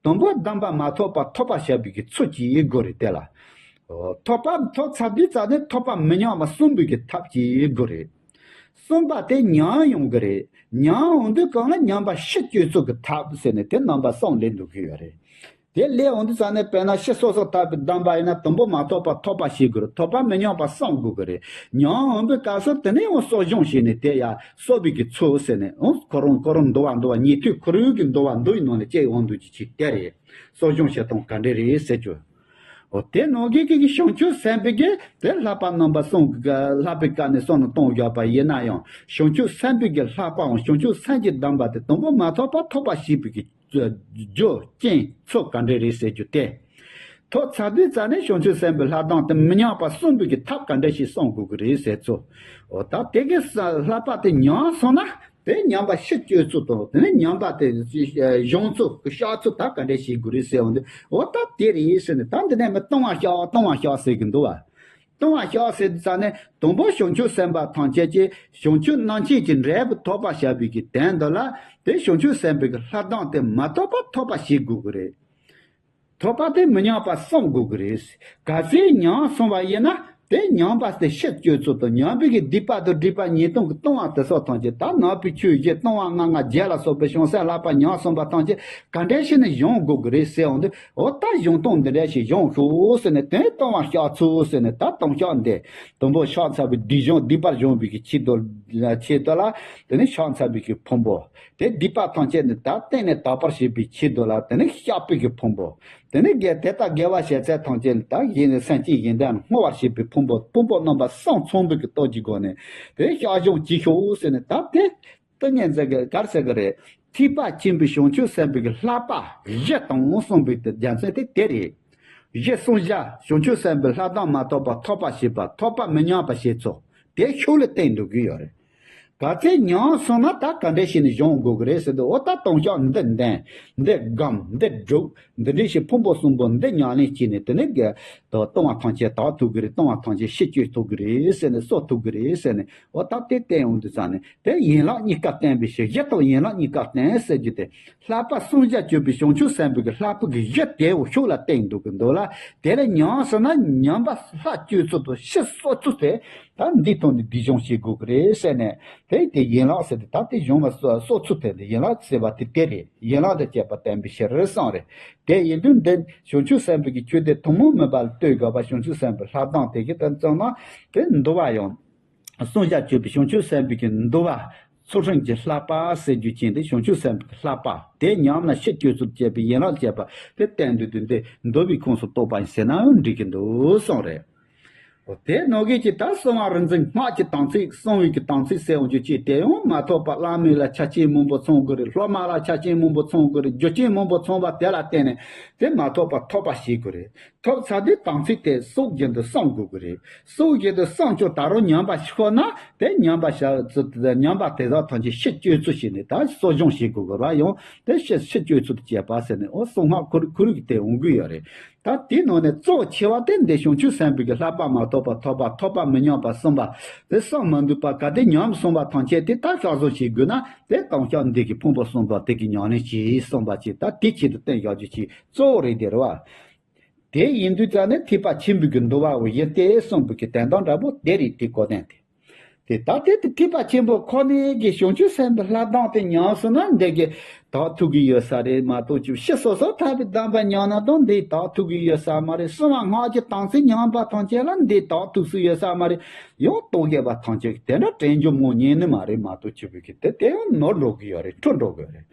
དང་པོ་གདམས་པ་མ་ཐོབ་པ་ཐོབ་པ་བྱ་བའི་གི་ཚུལ་གྱིས་དགོས་རེད། དེ་ལ་ཐོབ་པ་ཐོབ་ཚར་དུས་ཙང་ནས་ཐོབ་པ་མི་ཉམས་པ་གསུམ་པོའི་གི་ཐབས་ཀྱིས་དགོས་རེད། གསུམ་པ་དེ་ཉམས་ཡོང་གི་རེད། ཉམས་འོང་དུས་གང་ལ་ཉམས་པ་ཕྱིར་བཅོས་ཚུལ་གྱི་ཐབས་ཟེར་ནས་དེ་རྣམ་པ་གསུམ་སླེབས་འདུག་གི་ཡོད་རེད། དེ་སླེབས་འོང་དུས་ཙང་ནས། དཔེར་ན་ཕྱི་སོ་སོར་ཐར་པའི་གདམས་པ་ཡིན་ན། དང་པོ་མ་ཐོབ་པ་ཐོབ་པ་བྱེད་དགོས་རེད། ཐོབ་པ་མི་ཉམས་པ་གསུམ་དགོས་ཀྱི་རེད། ཉམས་འོང་པའི་སྐབས་སུ་དེ་ནས་ཡང་གསོ་སྦྱོང་བྱས་ནས། དེ་ཡང་གསོ་བའི་གི་ཚུལ་ཟེར་ནས། ཨོ་ཁོ་རང་ཁོ་རང་འདུལ་བ་འདུལ་བ། ཉན་ཐོས་ཁོ་རང་གི་འདུལ་བ་འདུལ་བའི་ནང་ནས་སྐྱེས་འོང་འདུག་རྒྱུ་ཅིག་དེ་རེད། གསོ་སྦྱོང་བྱེད་སྟངས་ག་འདྲ་རེད་ཟེར་རྒྱུ། འོ་དེ་ནང་གི་གི་བྱང་ཆུབ་སེམས་དཔའི་གི་དེ་བསླབ་པ་རྣམ་པ་གསུམ་གི་བསླབ་པའི་སྐབས་ནས་གསུམ་ལ་གཏོང་བཞག་པ་ཡིན་ན་ཡང་། བྱང་ཆུབ་སེམས་དཔའི་གི་བསླབ་པའམ་བྱང་ཆུབ་སེམས་ཀྱི་གདམས་པ་དེ་དང་པོ་མ་ཐོབ་པ་ཐོབ་པ་བྱེད་པའི་གི་རྒྱུ་རྐྱེན་ཚུལ་ག་འདྲ་རེད་ཟེར་རྒྱུ་དེ། ཐོབ་ཚར་དུས་ཙང་ནས་བྱང་ཆུབ་སེམས་དཔའི་ལྷ་གདམས་དེ་མི་ཉམས་པ་གསུམ་པོའི་གི་ཐབས་ག་འདྲ་ཞིག་གསུང་དགོས་ཀྱི་རེད་ཟེར་ཚུལ། འོ་ད་དེ་གི་ས་བསླབ་པ་དེ་ཉམས་སོང་ན། དེ་ཉམས་པ་ཕྱིར་བཅོས་ཚུལ་དང་། དེ་ནས་ཉམས་པ་དེ་སྦྱོང་ཚུལ་གི་བཤགས་ཚུལ་ད་ག་འདྲ་བྱེད་དགོས་རེད་ཟེར་འོང་དུས། འོ་ད་དེ་རེད་ཟེར་ནས། ད་འདི་ནས་མི་ལྟུང་བ་བཤགས། ལྟུང་བ་བཤགས་ཟེར་གི་འདུག་བ། ལྟུང་བ་བཤགས་ཟེར་དུས་ཙང་ནས། དང་པོ་བྱང་ཆུབ་སེམས་དཔའ་ཐམས་ཅད་ཀྱི་བྱང་ཆུབ་རྣམ་མཁྱེན་གྱི་འབྲས་བུ་ཐོབ་པར་བྱ་བའི་གི་དོན་དུ་ལ། དེ་བྱང་ཆུབ་སེམས་དཔའི་གི་ལྷ་གདམས་དེ་མ་ཐོབ་པ་ཐོབ་པ་བྱེད་དགོས་ཀྱི་རེད། ཐོབ་པ་དེ་མི་ཉམས་པ་གསུམ་དགོས་ཀྱི་རེད། གལ་སྲིད་ཉམས་སོང་བ་ཡིན་ན། དེ་ཉམས་པ་དེ་ཕྱིར་བཅོས་ཚུལ་དང་། ཉམས་པའི་གི་སྡིག་པ་དང་སྒྲིབ་པ་ཉེས་ལྟུང་གི་ལྟུང་བ་དེ་སོགས་ཐམས་ཅད། ད་ནག་པོའི་ཆོས་བཞི་ལྟུང་བ་ལྔ་ལྔ་བརྒྱད་ལ་སོགས་པའི་བྱང་སེམས་བསླབ་པ་ཉམས་སོང་བ་ཐམས་ཅད་ག་འདྲ་བྱས་ནས་སྦྱོང་དགོས་ཀྱི་རེད་ཟེར་འོང་དུས། འོ་ད་སྦྱོང་སྟངས་འདི་འདྲ་ཞིག་སྦྱོང་ཤོག་ཟེར་ནས། དེ་ལྟུང་བ་བཤགས་ཚུལ་ཟེར་ནས། ད་ལྟུང་བཤགས་འདི་དང་པོ་བཤགས་ཚར་བའི་སྡིག་སྦྱོང་སྡིག་པ་སྦྱོང་བའི་གི་ཆེད་དུ། ཆེད་དུ་ལ། དེ་ནས་བཤགས་ཚར་བའི་གི་ཕུང་པོ། དེ་སྡིག་པ་ཐམས་ཅད་ནི་ད་གཏན་ནས་དག་པར་བྱེད་པའི་ཆེད་དུ་ལ། དེ་ནས་བཤགས་པའི་གི་ཕུང་པོ། དེ་ནས་དགེ་དེ་ལྟར་དགེ་བ་བྱས་ཚད་ཐམས་ཅད་ལ་ད་གཞན་ནི་སེམས་ཅན་གཞན་དག་བསྔོ་བར་བྱེད་པའི་ཕུང་པོ། ཕུང་པོ་རྣམ་པ་གསུམ་ཚང་བའི་གི་སྟོབས་ཀྱི་སྒོ་ནས་དེ་བཤགས་སྦྱོང་བྱེད་ཤོག་ཟེར་ནས། ད་དེ་ཏིང་ངེ་འཛིན་གྱི་ག་རེ་ཟེར་གི་རེད། ཐེག་པ་ཆེན་པོའི་བྱང་ཆུབ་སེམས་དཔའི་གི་བསླབ་པ་གཞི་དང་གསུངས་པའི་དེ་རྒྱུ་མཚན་དེ་དེ་རེད། གཞི་བསྲུང་བྱ། བྱང་ཆུབ་སེམས་དཔའི་བསླབ་སྟངས་མ་ཐོབ་པ་ཐོབ་པ་བྱེད་པ། ཐོབ་པ་མི་ཉམས་པ་བྱེད་ཚུལ་དེ་ཤུགས་ལ་བསྟན་འདུག་གི་ཡོད་རེད། གལ་ཏེ་ཉམས་སོང་ན་ད་ག་འདྲ་བྱས་ནས་སྦྱོང་དགོས་ཀྱི་རེད་ཟེར་དུས། འོ་ད་ལྟུང་བཤགས་འདི་འདོན། འདི་སྒོམ། འདི་སྒྲུབ། འདི་འདྲ་ཞིག་ཕུང་པོ་གསུམ་པོ་འདི་ཉམས་ལེན་བྱས་ནས། དེ་ནས་གི་ལྟུང་བ་ཐམས་ཅད་དག་ཐུབ་ཀྱི་རེད། ལྟུང་བ་ཐམས་ཅད་ཕྱིར་བཅོས་ཐུབ་ཀྱི་རེད་ཟེར་ནས། གསོ་ཐུབ་ཀྱི་རེད་ཟེར་ནས། འོ་ད་དེ་བསྟན་ཡོང་དུས་ཙང་ནས། དེ་ཡན་ལག་གཉིས་ཀ་བསྟན་པའི་ཕྱིར། གཞི་དང་ཡན་ལག་གཉིས་ཀ་བསྟན་ཟེར་རྒྱུ་དེ། བསླབ་པ་བསྲུང་བྱར་གྱུར་པའི་བྱང་ཆུབ་སེམས་དཔའི་གི་བསླབ་པའི་གི་གཞི་དེ་འོ་ཤུགས་ལ་བསྟན་འདུག་གི་འདུག་ལ། དེ་ལ་ཉམས་སོང་ན་ཉམས་པ་ལྷག་བཅོས་ཚུལ་དང་ཕྱིར་གསོ་ཚུལ་དེ། ད་འདི་ཐོག་ནས་སྡིག་སྦྱོང་བྱེད་དགོས་ཀྱི་རེད་ཟེར་ནས། དེ་དེ་ཡན་ལག་ཟེར་ཏེ། ད་དེ་སྦྱོང་བ་གསོ་གསོ་ཚུལ་དེ་འདི་ཡན་ལག་ཟེར་བ་དེ་དེ་རེད། ཡན་ལག་དང་བཅས་པ་བསྟན་པའི་ཕྱིར་གསུངས་རེད། དེ་ཡིན་དུས་འདི་བྱང་ཆུབ་སེམས་དཔའི་གི་ཆོས་དེ་ཐུན་མོང་མིན་པ་ལ་ལྟོས་དགོས་པ། བྱང་ཆུབ་སེམས་དཔའི་བསླབ་སྟངས་དེ་གི་དོན་ཙམ་ན་དེ་འདུལ་བ་ཡང་བསྲུང་བྱར་གྱུར་པའི་བྱང་ཆུབ་སེམས་དཔའི་གི་འདུལ་བ། ཚུལ་ཁྲིམས་ཀྱི་བསླབ་པ་ཟེར་རྒྱུ་ཅན་དེ། བྱང་ཆུབ་སེམས་དཔའི་བསླབ་པ་དེ་ཉམས་ན་ཕྱིར་བཅོས་ཚུལ་བཅས་པའི་ཡན་ལག་བཅས་པ་དེ་བསྟན་དུས། དེ་འདི་འདུལ་བའི་ཁོངས་སུ་གཏོགས་པ་ཡིན་ཟེར་ནའང་འགྲིག་གི་འདུག་གསུངས་རེད། འོ་དེ་ནང་བཞིན་གྱི་ད་གསང་བ་རིག་འཛིན་སྔགས་ཀྱི་དམ་ཚིག། གསང་བའི་གི་དམ་ཚིག་ཟེར་ཡོང་རྒྱུ་ཅིག་དེ་ཡང་མ་ཐོབ་པ་བླ་མའི་ལ་ཆ་རྐྱེན་མང་པོ་ཚང་དགོས་རེད། སློབ་མ་ལ་ཆ་རྐྱེན་མང་པོ་ཚང་དགོས་རེད། རྒྱུ་རྐྱེན་མང་པོ་ཚང་བ་དེ་ལ་བརྟེན་ནས་དེ་མ་ཐོབ་པ་ཐོབ་པ་བྱེད་དགོས་རེད། ཐོབ་ཚར་དུས་དམ་ཚིག་དེ་སྲོག་བཞིན་དུ་བསྲུང་དགོས་ཀྱི་རེད། སྲོག་བཞིན་དུ་བསྲུང་ཀྱང་ད་རུང་ཉམས་པ་ཤོར་ན། དེ་ཉམས་པ་བྱ་ཉམས་པ་དེ་དག་ཐམས་ཅད་ཕྱིར་བཅོས་ཚུལ་བྱས་ནས། ད་གསོ་སྦྱོང་བྱེད་དགོས་ཀྱི་རེད། ཡང་དེ་ཕྱིར་ཕྱིར་བཅོས་ཚུལ་དུ་བྱེད་པ་ཟེར་ནས། འོ་གསང་སྔགས་ཁོ་རང་ཁོ་རང་གི་དེ་འོང་གི་ཡོད་རེད། ད་དེའི་ནང་ནས་གཙོ་ཆེ་བ་དེ་འདི་བྱང་ཆུབ་སེམས་དཔའི་གི་བསླབ་པ་མ་ཐོབ་པ་ཐོབ་པ། ཐོབ་པ་མི་ཉམས་པ་གསུམ་པ་དེ་བསྲུང་མ་ཐུབ་པ། གལ་ཏེ་ཉམས་སོང་བ་ཐམས་ཅད་དེ་ད་བཤགས་སོ་བྱེད་དགོས་ན། དེ་ལྟུང་བཤགས་འདི་གི་ཕུང་པོ་གསུམ་པ་དེ་གི་ཉམས་ལེན་བྱེད་གསུངས་པ་ཅིག་ད་དེ་ཆེད་དུ་བསྟན་བཞག་རྒྱུ་ཅིག་གཙོ་བོ་རེད། དེ་རེད་བ། དེ་ཡིན་དུས་ཙང་ནས་ཐེག་པ་ཆེན་པོའི་གི་འདུལ་བའོ་ཡིན་ཏེ་གསུངས་པའི་གི་དོན་དག་འདྲ་པོ་དེ་རེད། དེ་གོ་དོན་དེ། དེ་ད་དེ་དེ་ཐེག་པ་ཆེན་པོ་ཁོ་ནའི་གི་བྱང་ཆུབ་སེམས་དཔའི་བསླབ་སྟངས་དེ་ཉམས་སོང་ན་འདི་གི་དག་ཐུབ་ཀྱི་ཡོད་ས་རེད་མ་གཏོགས། ཅིག་ཕྱིར་སོ་སོར་ཐར་པའི་སྡོམ་པ་ཉམས་ན་དང་འདི་དག་ཐུབ་ཀྱི་ཡོད་ས་མ་རེད། གསང་བ་སྔགས་ཀྱི་དམ་ཚིག་ཉམས་པ་ཐམས་ཅད་ལ་འདི་དག་ཐུབ་སྲོལ་ཡོད་ས་མ་རེད། ཡང་རྟོག་གེ་བ་ཐམས་ཅད་ཀྱིས་དེ་འདྲ་དྲན་རྒྱུ་མང་ཉན་ནི་མ་རེད་མ་གཏོགས། ཅིག་པའི་གི་དེ་དེ་ཡང་ནོར་འགྲོ་གི་ཡོད་རེད། འཁྲུལ་འགྲོ་གི་ཡོད་རེད།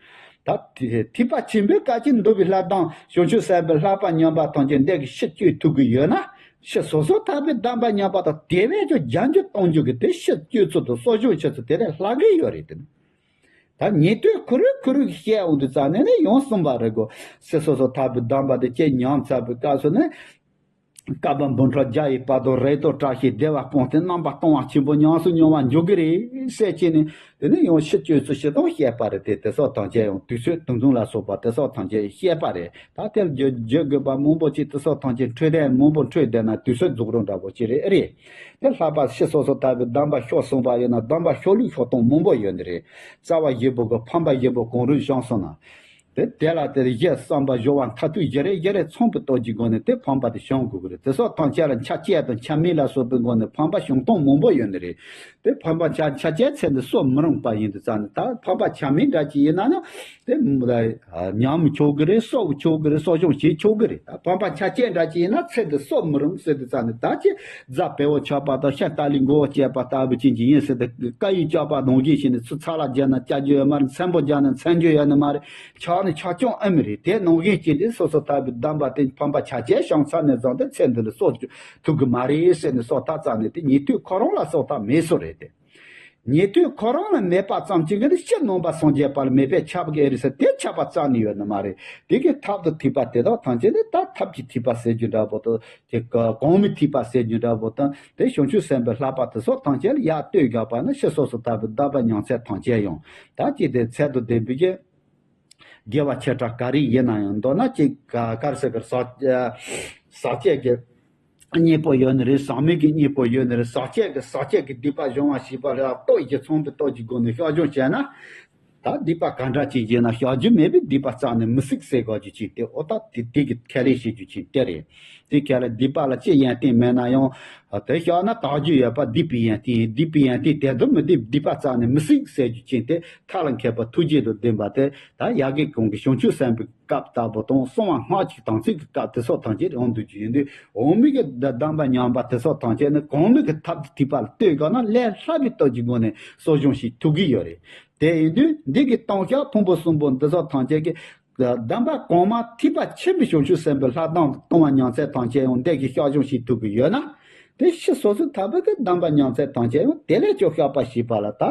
ད་དེ་ཐེག་པ་ཆེན་པོའི་བཀའ་བཅད་འདུལ་བའི་བསླབ་སྟངས། བྱང་ཆུབ་སེམས་དཔའི་བསླབ་པ་ཉམས་པ་ཐམས་ཅད་འདི་གི་ཕྱིར་བཅོས་ཐུབ་ཀྱི་ཡོད་ན། ཕྱིར་སོ་སོར་ཐར་པའི་སྡོམ་པ་ཉམས་པ་དང་དེ་བས་ཀྱང་རྒྱ་འགྱུར་གཏོང་རྒྱུ་གི་དེ་ཕྱིར་བཅོས་ཚུལ་དང་གསོ་སྦྱོང་བྱེད་ཚུལ་དེ་ལས་ལྷག་གི་ཡོད་རེད་དེ། ད་ཉན་ཐོས་ཁོ་རང་ཁོ་རང་གིས་བཤད་འོང་དུས་ཙང་ནས་ནི་ཡང་གསུངས་པ་རེད་གོ། ཕྱིར་སོ་སོར་ཐར་པའི་སྡོམ་པ་དེ་ཅིག་ཉམས་ཚར་བའི་སྐབས་སུ་ནི། བསྐལ་པ་འབུམ་ཕྲག་བརྒྱ་ཡི་བར་དུ་རེ་དོགས་བྲལ་ཞིང་བདེ་བ་སྤངས་ཏེ་རྣམ་པར་ལྟུང་བ་ཆེན་པོ་ཉམས་སུ་མྱོང་བར་འགྱུར་གྱི་རེད་ཟེར་བྱས་ནས། དེ་ནས་ཡང་ཕྱིར་བཅོས་ཚུལ་ཞིག་དང་བཤད་པ་རེད་དེ། དེ་སོགས་ཐམས་ཅད་ཡང་དུས་ཚོད་དུས་མཚུངས་ལ་སོགས་པ་དེ་སོགས་ཐམས་ཅད་བཤད་པ་རེད། ད་དེར་བརྗོད་བརྗོད་དགོས་པ་མང་པོ་ཅིག་དེ་སོགས་ཐམས་ཅད་འཕྲོས་དོན་མང་པོ་འཕྲོས་བསྡད་ན་དུས་ཚོད་རྫོགས་རུང་འདྲ་པོ་ཅིག་རེད། ཨེ་རེད། དེ་ལྷག་པར་ཕྱིར་སོ་སོར་ཐར་པའི་སྡོམ་པ་ཤོར་སོང་བ་ཡིན་ན། སྡོམ་པ་ཤོར་ལུགས་ཤོར་སྟངས་མང་པོ་ཡོད་ནི་རེད། རྩ་བ་བཞི་པོ་གི་ཕམ་པ་བཞི་པོ་གང་རུང་བྱུང་སོང་ན། དེ་དེ་ལ་དེར་གཞི་བསམ་པ་སྦྱོར་བ་མཐར་ཐུག་བཞི་རེ་བཞི་རེ་ཚང་བའི་སྟོབས་ཀྱི་སྒོ་ནས་དེ་ཕམ་པ་དེ་བྱང་དགོས་ཀྱི་རེད། དེ་སོགས་ཐམས་ཅད་ལ་ཆ་བཅས་དང་ཆ་མེད་ལ་སོགས་པའི་སྒོ་ནས་ཕམ་པ་བྱུང་སྟངས་མང་པོ་ཡོད་ནི་རེད། དེ་ཕམ་པ་ཆ་ཆ་བཅས་ཚད་འདི་གསོ་མི་རུང་བ་ཡིན་དུས་ཙང་ནས། ད་ཕམ་པ་ཆ་མེད་འདྲ་ཅིག་ཡིན་ན་ནི་དེ་ཉམས་ཆོག་གི་རེད། གསོ་ཆོག་གི་རེད། གསོ་སྦྱོང་བྱེད་ཆོག་གི་རེད། ད་ཕམ་པ་ཆ་བཅས་འདྲ་ཅིག་ཡིན་ན་ཚད་འདི་གསོ་མི་རུང་ཟེར་དུས་ཙང་ནས། ད་ཅི་རྫ་བལ་པོ་ཆག་པ་དང་ཤ་སྟག་ལུས་མགོ་བོ་བཅད་པ་ལྟ་བུ་ཅན་ཅིག་ཡིན་ཟེར་ཏེ། དཀར་ཡོལ་བཅག་པ་ནང་བཞིན་བྱས་ནས་ཚུར་ཚ་ལ་རྒྱག་ན་བཅག་རྒྱུ་ཡོད་མ་རེད། མཚན་པོ་རྒྱག་ན་མཚན་རྒྱུ་ཡོད་ནི་མ་རེད། ཆག་ནི་ཆག་སྐྱོན་ཨེ་མི་རེད། དེ་ནང་བཞིན་བྱས་ཏེ་སོ་སོར་ཐར་པའི་སྡོམ་པ་དེ་ཕམ་པ་ཆ་བཅས་བྱུང་ཚར་ནས་བཟུང་སྟེ་ཚེ་འདི་ལ་གསོ་ཐུབ་ཀྱི་མ་རེད་ཟེར་ནས་སོ་ཐར་ཙ་ནས། དེ་ཉན་ཐོས་ཁོ་རང་ལ་སོ་ཐར་མེད་སོ་རེད་དེ། ཉན་ཐོས་ཁོ་རང་ལ་མེད་པ་ཙམ་གྱིས་ཀྱང་ཕྱིར་ནང་པ་སངས་རྒྱས་པ་ལ་མེད་པས་ཁྱབ་ཀྱི་ཨེ་རེད་ཟེར། དེ་ཁྱབ་པ་རྩ་ནས་ཡོད་ནི་མ་རེད། དེ་གི་ཐབས་དང་ཐེག་པ་དེ་དག་ཐམས་ཅད་ནི། ད་ཐབས་ཀྱི་ཐེག་པ་ཟེར་རྒྱུ་འདྲ་པོ་དང་། དེ་ག་གོང་མའི་ཐེག་པ་ཟེར་རྒྱུ་འདྲ་པོ་དང་། དེ་བྱང་ཆུབ་སེམས་དཔའི་བསླབ་པ་དེ་སོགས་ཐམས་ཅད་ལ་ཡར་ལྟོས་དགོས་པ་ནི། ཕྱིར་སོ་སོར་ཐར་པའི་སྡོམ་པ་ཉམས་ཚད་ཐམས་ཅད་ཡང་ད་ཅི་སྟེ་ཚད་དང་ལྡན་པའི་གི་དགེ་བ་ཆེ་ཕྲ་ག་རེ་ཡིན་ན་ཡང་། མདོར་ན་ཅིག་ག་ག་རེ་ཟེར་གི་རེད། ཟག་ཟག་བཅས་ཀྱི་གཉེན་པོ་ཡོད་ནི་རེད། ཟག་མེད་ཀྱི་གཉེན་པོ་ཡོད་ནི་རེད། ཟག་བཅས་ཀྱི་ཟག་བཅས་ཀྱི་སྡིག་པ་སྦྱོང་བ་བྱེད་པ་ལ་སྟོབས་ཀྱིས་ཚང་བའི་སྟོབས་ཀྱི་སྒོ་ནས་བཤགས་སྦྱོང་བྱས་ན། ད་སྡིག་པ་ག་འདྲ་ཅིག་བྱས་ན་བཤགས་རྒྱུ་མེད་པའི་སྡིག་པ་རྩ་ནས་མི་སྲིད་ཟེར་དགོས་རྒྱུ་ཅིག་དེ་ཨོ་ད་དེ་དེ་གི་ཁས་ལེན་བྱེད་རྒྱུ་ཅིག་དེ་རེད། དེ་ཁས་ལེན་སྡིག་པ་ལ་ཅི་ཡོན་ཏན་མེད་ན་ཡང་དེ་བཤགས་ན་དག་རྒྱུ་ཡོད་པ་སྡིག་པའི་ཡོན་ཏན་ཡིན། སྡིག་པའི་ཡོན་ཏན་དེ་དུ་མི་སྡིག་སྡིག་པ་རྩ་ནས་མི་སྲིད་ཟེར་རྒྱུ་ཅིག་དེ་ཐབས་ལ་མཁས་པ་ཐུགས་རྗེ་དང་ལྡན་པ་དེ་ད་ཡ་གི་གོང་གི་བྱང་ཆུབ་སེམས་དཔའི་སྐབས་ལྟ་བུ་དང་གསང་བ་སྔགས་ཀྱི་དམ་ཚིག་གི་སྐབས་དེ་སོགས་ཐམས་ཅད་ཡོང་འདུག་རྒྱུ་ཡིན་དུས་འོག་མིན་གྱི་གདམས་པ་ཉམས་པ་དེ་སོགས་ཐམས་ཅད་ནི་གོང་མིན་གྱི་ཐབས་ཀྱི་ཐིགས་པ་ལ་ལྟོས་དགོས་ན་ལས་སླ་བའི་སྟོབས་ཀྱི་སྒོ་ནས་གསོ་སྦྱོང་ཞིག་ཐུབ་ཀྱི་ཡོད་རེད། དེ་ཡིན་དུས་འདི་གི་ལྟུང་བཤགས་ཕུང་པོ་གསུམ་པོ་འདི་སོགས་ཐམས་ཅད་ཀྱི་གདམས་པ་གོང་མ་ཐེག་པ་ཆེན་པོའི་བྱང་ཆུབ་སེམས་དཔའི་ལྷ་དང་ལྟུང་བ་ཉམས་ཚད་ཐམས་ཅད་ཡང་འདི་གི་བཤགས་སྦྱོང་ཞིག་ཐུབ་ཀྱི་ཡོད་ན། དེ་ཕྱི་སོ་སོའི་ཐར་པའི་གི་གདམས་པ་ཉམས་ཚད་ཐམས་ཅད་ཡང་དེ་ལས་ཀྱང་བཤགས་པ་ཞེས་པ་ལ་ད་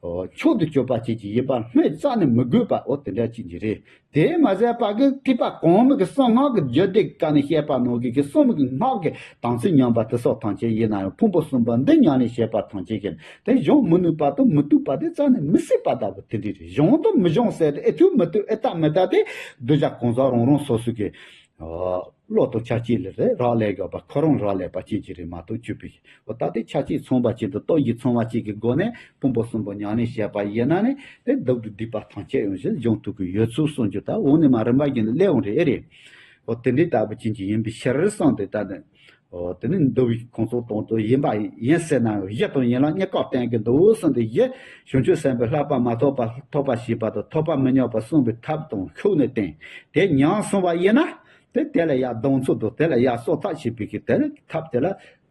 མཆོག་ཏུ་གྱུར་པ་ཅིག་ཅིག་ཡིན་པར་སྨོས་རྩ་ནས་མི་དགོས་པ་འོ་དེ་འདྲ་ཅིག་ཅིག་རེད། དེས་མ་ཟད་པ་གི་ཐེག་པ་གོང་མའི་གི་གསང་སྔགས་ཀྱི་རྒྱུད་སྡེ་གི་སྐབས་ནས་བཤད་པ་ནང་གི་གི་གསང་མའི་གི་སྔགས་ཀྱི་དམ་ཚིག་ཉམས་པ་དེ་སོགས་ཐམས་ཅད་ཡིན་ན་ཡང་ཕུང་པོ་གསུམ་པ་འདི་ཉམས་ལེན་བྱེད་པ་ཐམས་ཅད་ཀྱིས་དེ་གཞོམ་མི་ནུས་པ་དང་མི་བཏུབ་པ་དེ་རྩ་ནས་མི་སྲིད་པ་ལྟ་བུ་དེ་འདྲ་རེད། གཞོམ་དང་མི་གཞོམ་ཟེར་ཏེ་ཨེ་ཐུབ་མི་ཐུབ་ཨེ་རྟག་མི་རྟག་དེ་གདུལ་བྱ་གང་ཟག་རང་རང་སོ་སོ་གི་བློ་དང་ཆ་གཅིག་ལ་རེད་རག་ལས་དགོས་པ་ཁོ་རང་རག་ལས་པ་ཅན་ཅིག་རེད་མ་གཏོགས་བཅུ་པའི་འོ་ད་དེ་ཆ་གཅིག་ཚང་བ་ཅིག་དང་སྟོབས་ཀྱིས་ཚང་བ་ཅིག་གི་སྒོ་ནས་ཕུང་པོ་གསུམ་པོ་ཉམས་ལེན་བྱས་པ་ཡིན་ན་ནི་དེ་སྡུག་བསྔལ་སྡིག་པ་ཐམས་ཅད་ཡང་ཞིང་སྦྱོང་ཐུབ་ཀྱི་ཡོད་ཚུལ་གསུངས་རྒྱུ་ད་འོ་ནས་མ་རིམ་པ་བཞིན་དུ་སླེབས་འོང་རེད་ཨེ་རེད། འོ་དེ་འདྲའི་ལྟ་བུ་ཅན་ཅིག་ཡིན་པའི་ཕྱིར་གསུངས་ཏེ་ད་ནི། འོ་དེ་ནི་འདུལ་བའི་ཁོང་ཚོ་དོན་དུ་ཡིན་པ་ཡིན་ཟེར་ན་གཞི་དང་ཡན་ལག་གཉིས་ཀ་བསྟན་གྱི་འདུག་གསུངས་ཏེ་གཞི་བྱང་ཆུབ་སེམས་དཔའི་བསླབ་པ་མ་ཐོབ་པ་ཐོབ་པ་ཞེས་པ་དང་ཐོབ་པ་མི་ཉམས་པ་གསུངས་པའི་ཐབས་དང་ཤུགས་ནས་བསྟན་དེ་ཉམས་སོང་བ་ཡིན་ན། དེ་དེ་ལ་ཡང་སྡོམ་ཚུལ་དང་དེ་ལ་ཡང་གསོག་ཐབས་བྱེད་པའི་གི་དེ་ལ་ཐབས་དེ་ལ་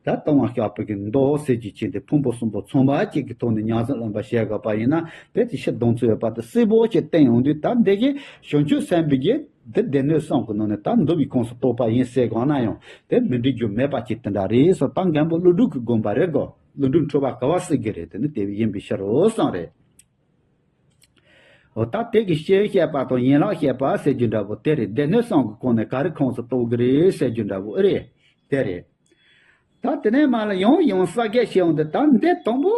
ད་ལྟུང་བ་བཤགས་པའི་གི་མདོ་ཟེར་གྱི་ཆེད་དུ་ཕུང་པོ་གསུམ་པོ་ཚང་བ་གཅིག་གི་ཐོག་ནས་ཉམས་སུ་ལེན་པ་བྱེད་དགོས་པ་ཡིན་ན་དེ་དེ་ཕྱིར་སྡོམ་ཚུལ་ཡོད་པ་དེ་གསལ་པོ་ཞིག་བསྟན་ཡོང་དུས་ད་འདི་གི་བྱང་ཆུབ་སེམས་དཔའི་གི་འདི་སྡེ་སྣོད་གསུམ་གྱི་ནང་ནས་ད་འདུལ་བའི་ཁོངས་སུ་གཏོགས་པ་ཡིན་ཟེར་གོ་ན་ཡང་དེ་མི་འགྲིག་རྒྱུ་མེད་པ་ཅིག་དེ་འདྲ་རེད་ཟེར་ད་མགོན་པོ་ཀླུ་སྒྲུབ་ཀྱི་དགོངས་པ་རེད་གོ། ཀླུ་སྒྲུབ་འཁྲུལ་པ་ག་བ་སྲིད་ཀྱི་རེད་དེ་ནི་དེ་ཡིན་པའི་ཕྱིར་རོ་གསུངས་རེད། འོ་ད་དེ་གི་ཤེས་བཤད་པ་དང་ཡན་ལག་བཤད་པ་ཟེར་རྒྱུ་འདྲ་པོ་དེ་རེད། སྡེ་སྣོད་གསུམ་གྱི་ཁོངས་ནས་ག་རེ་ཁོངས་སུ་གཏོགས་ཀྱི་རེད་ཟེར་རྒྱུ་འདྲ་པོ་ཨེ་རེད། དེ་རེད། ད་དེ་ནས་མ་ལ་ཡང་ཡང་ས་བརྒྱད་ཤེས་འོང་དུས་ད་འདི་དང་པོ་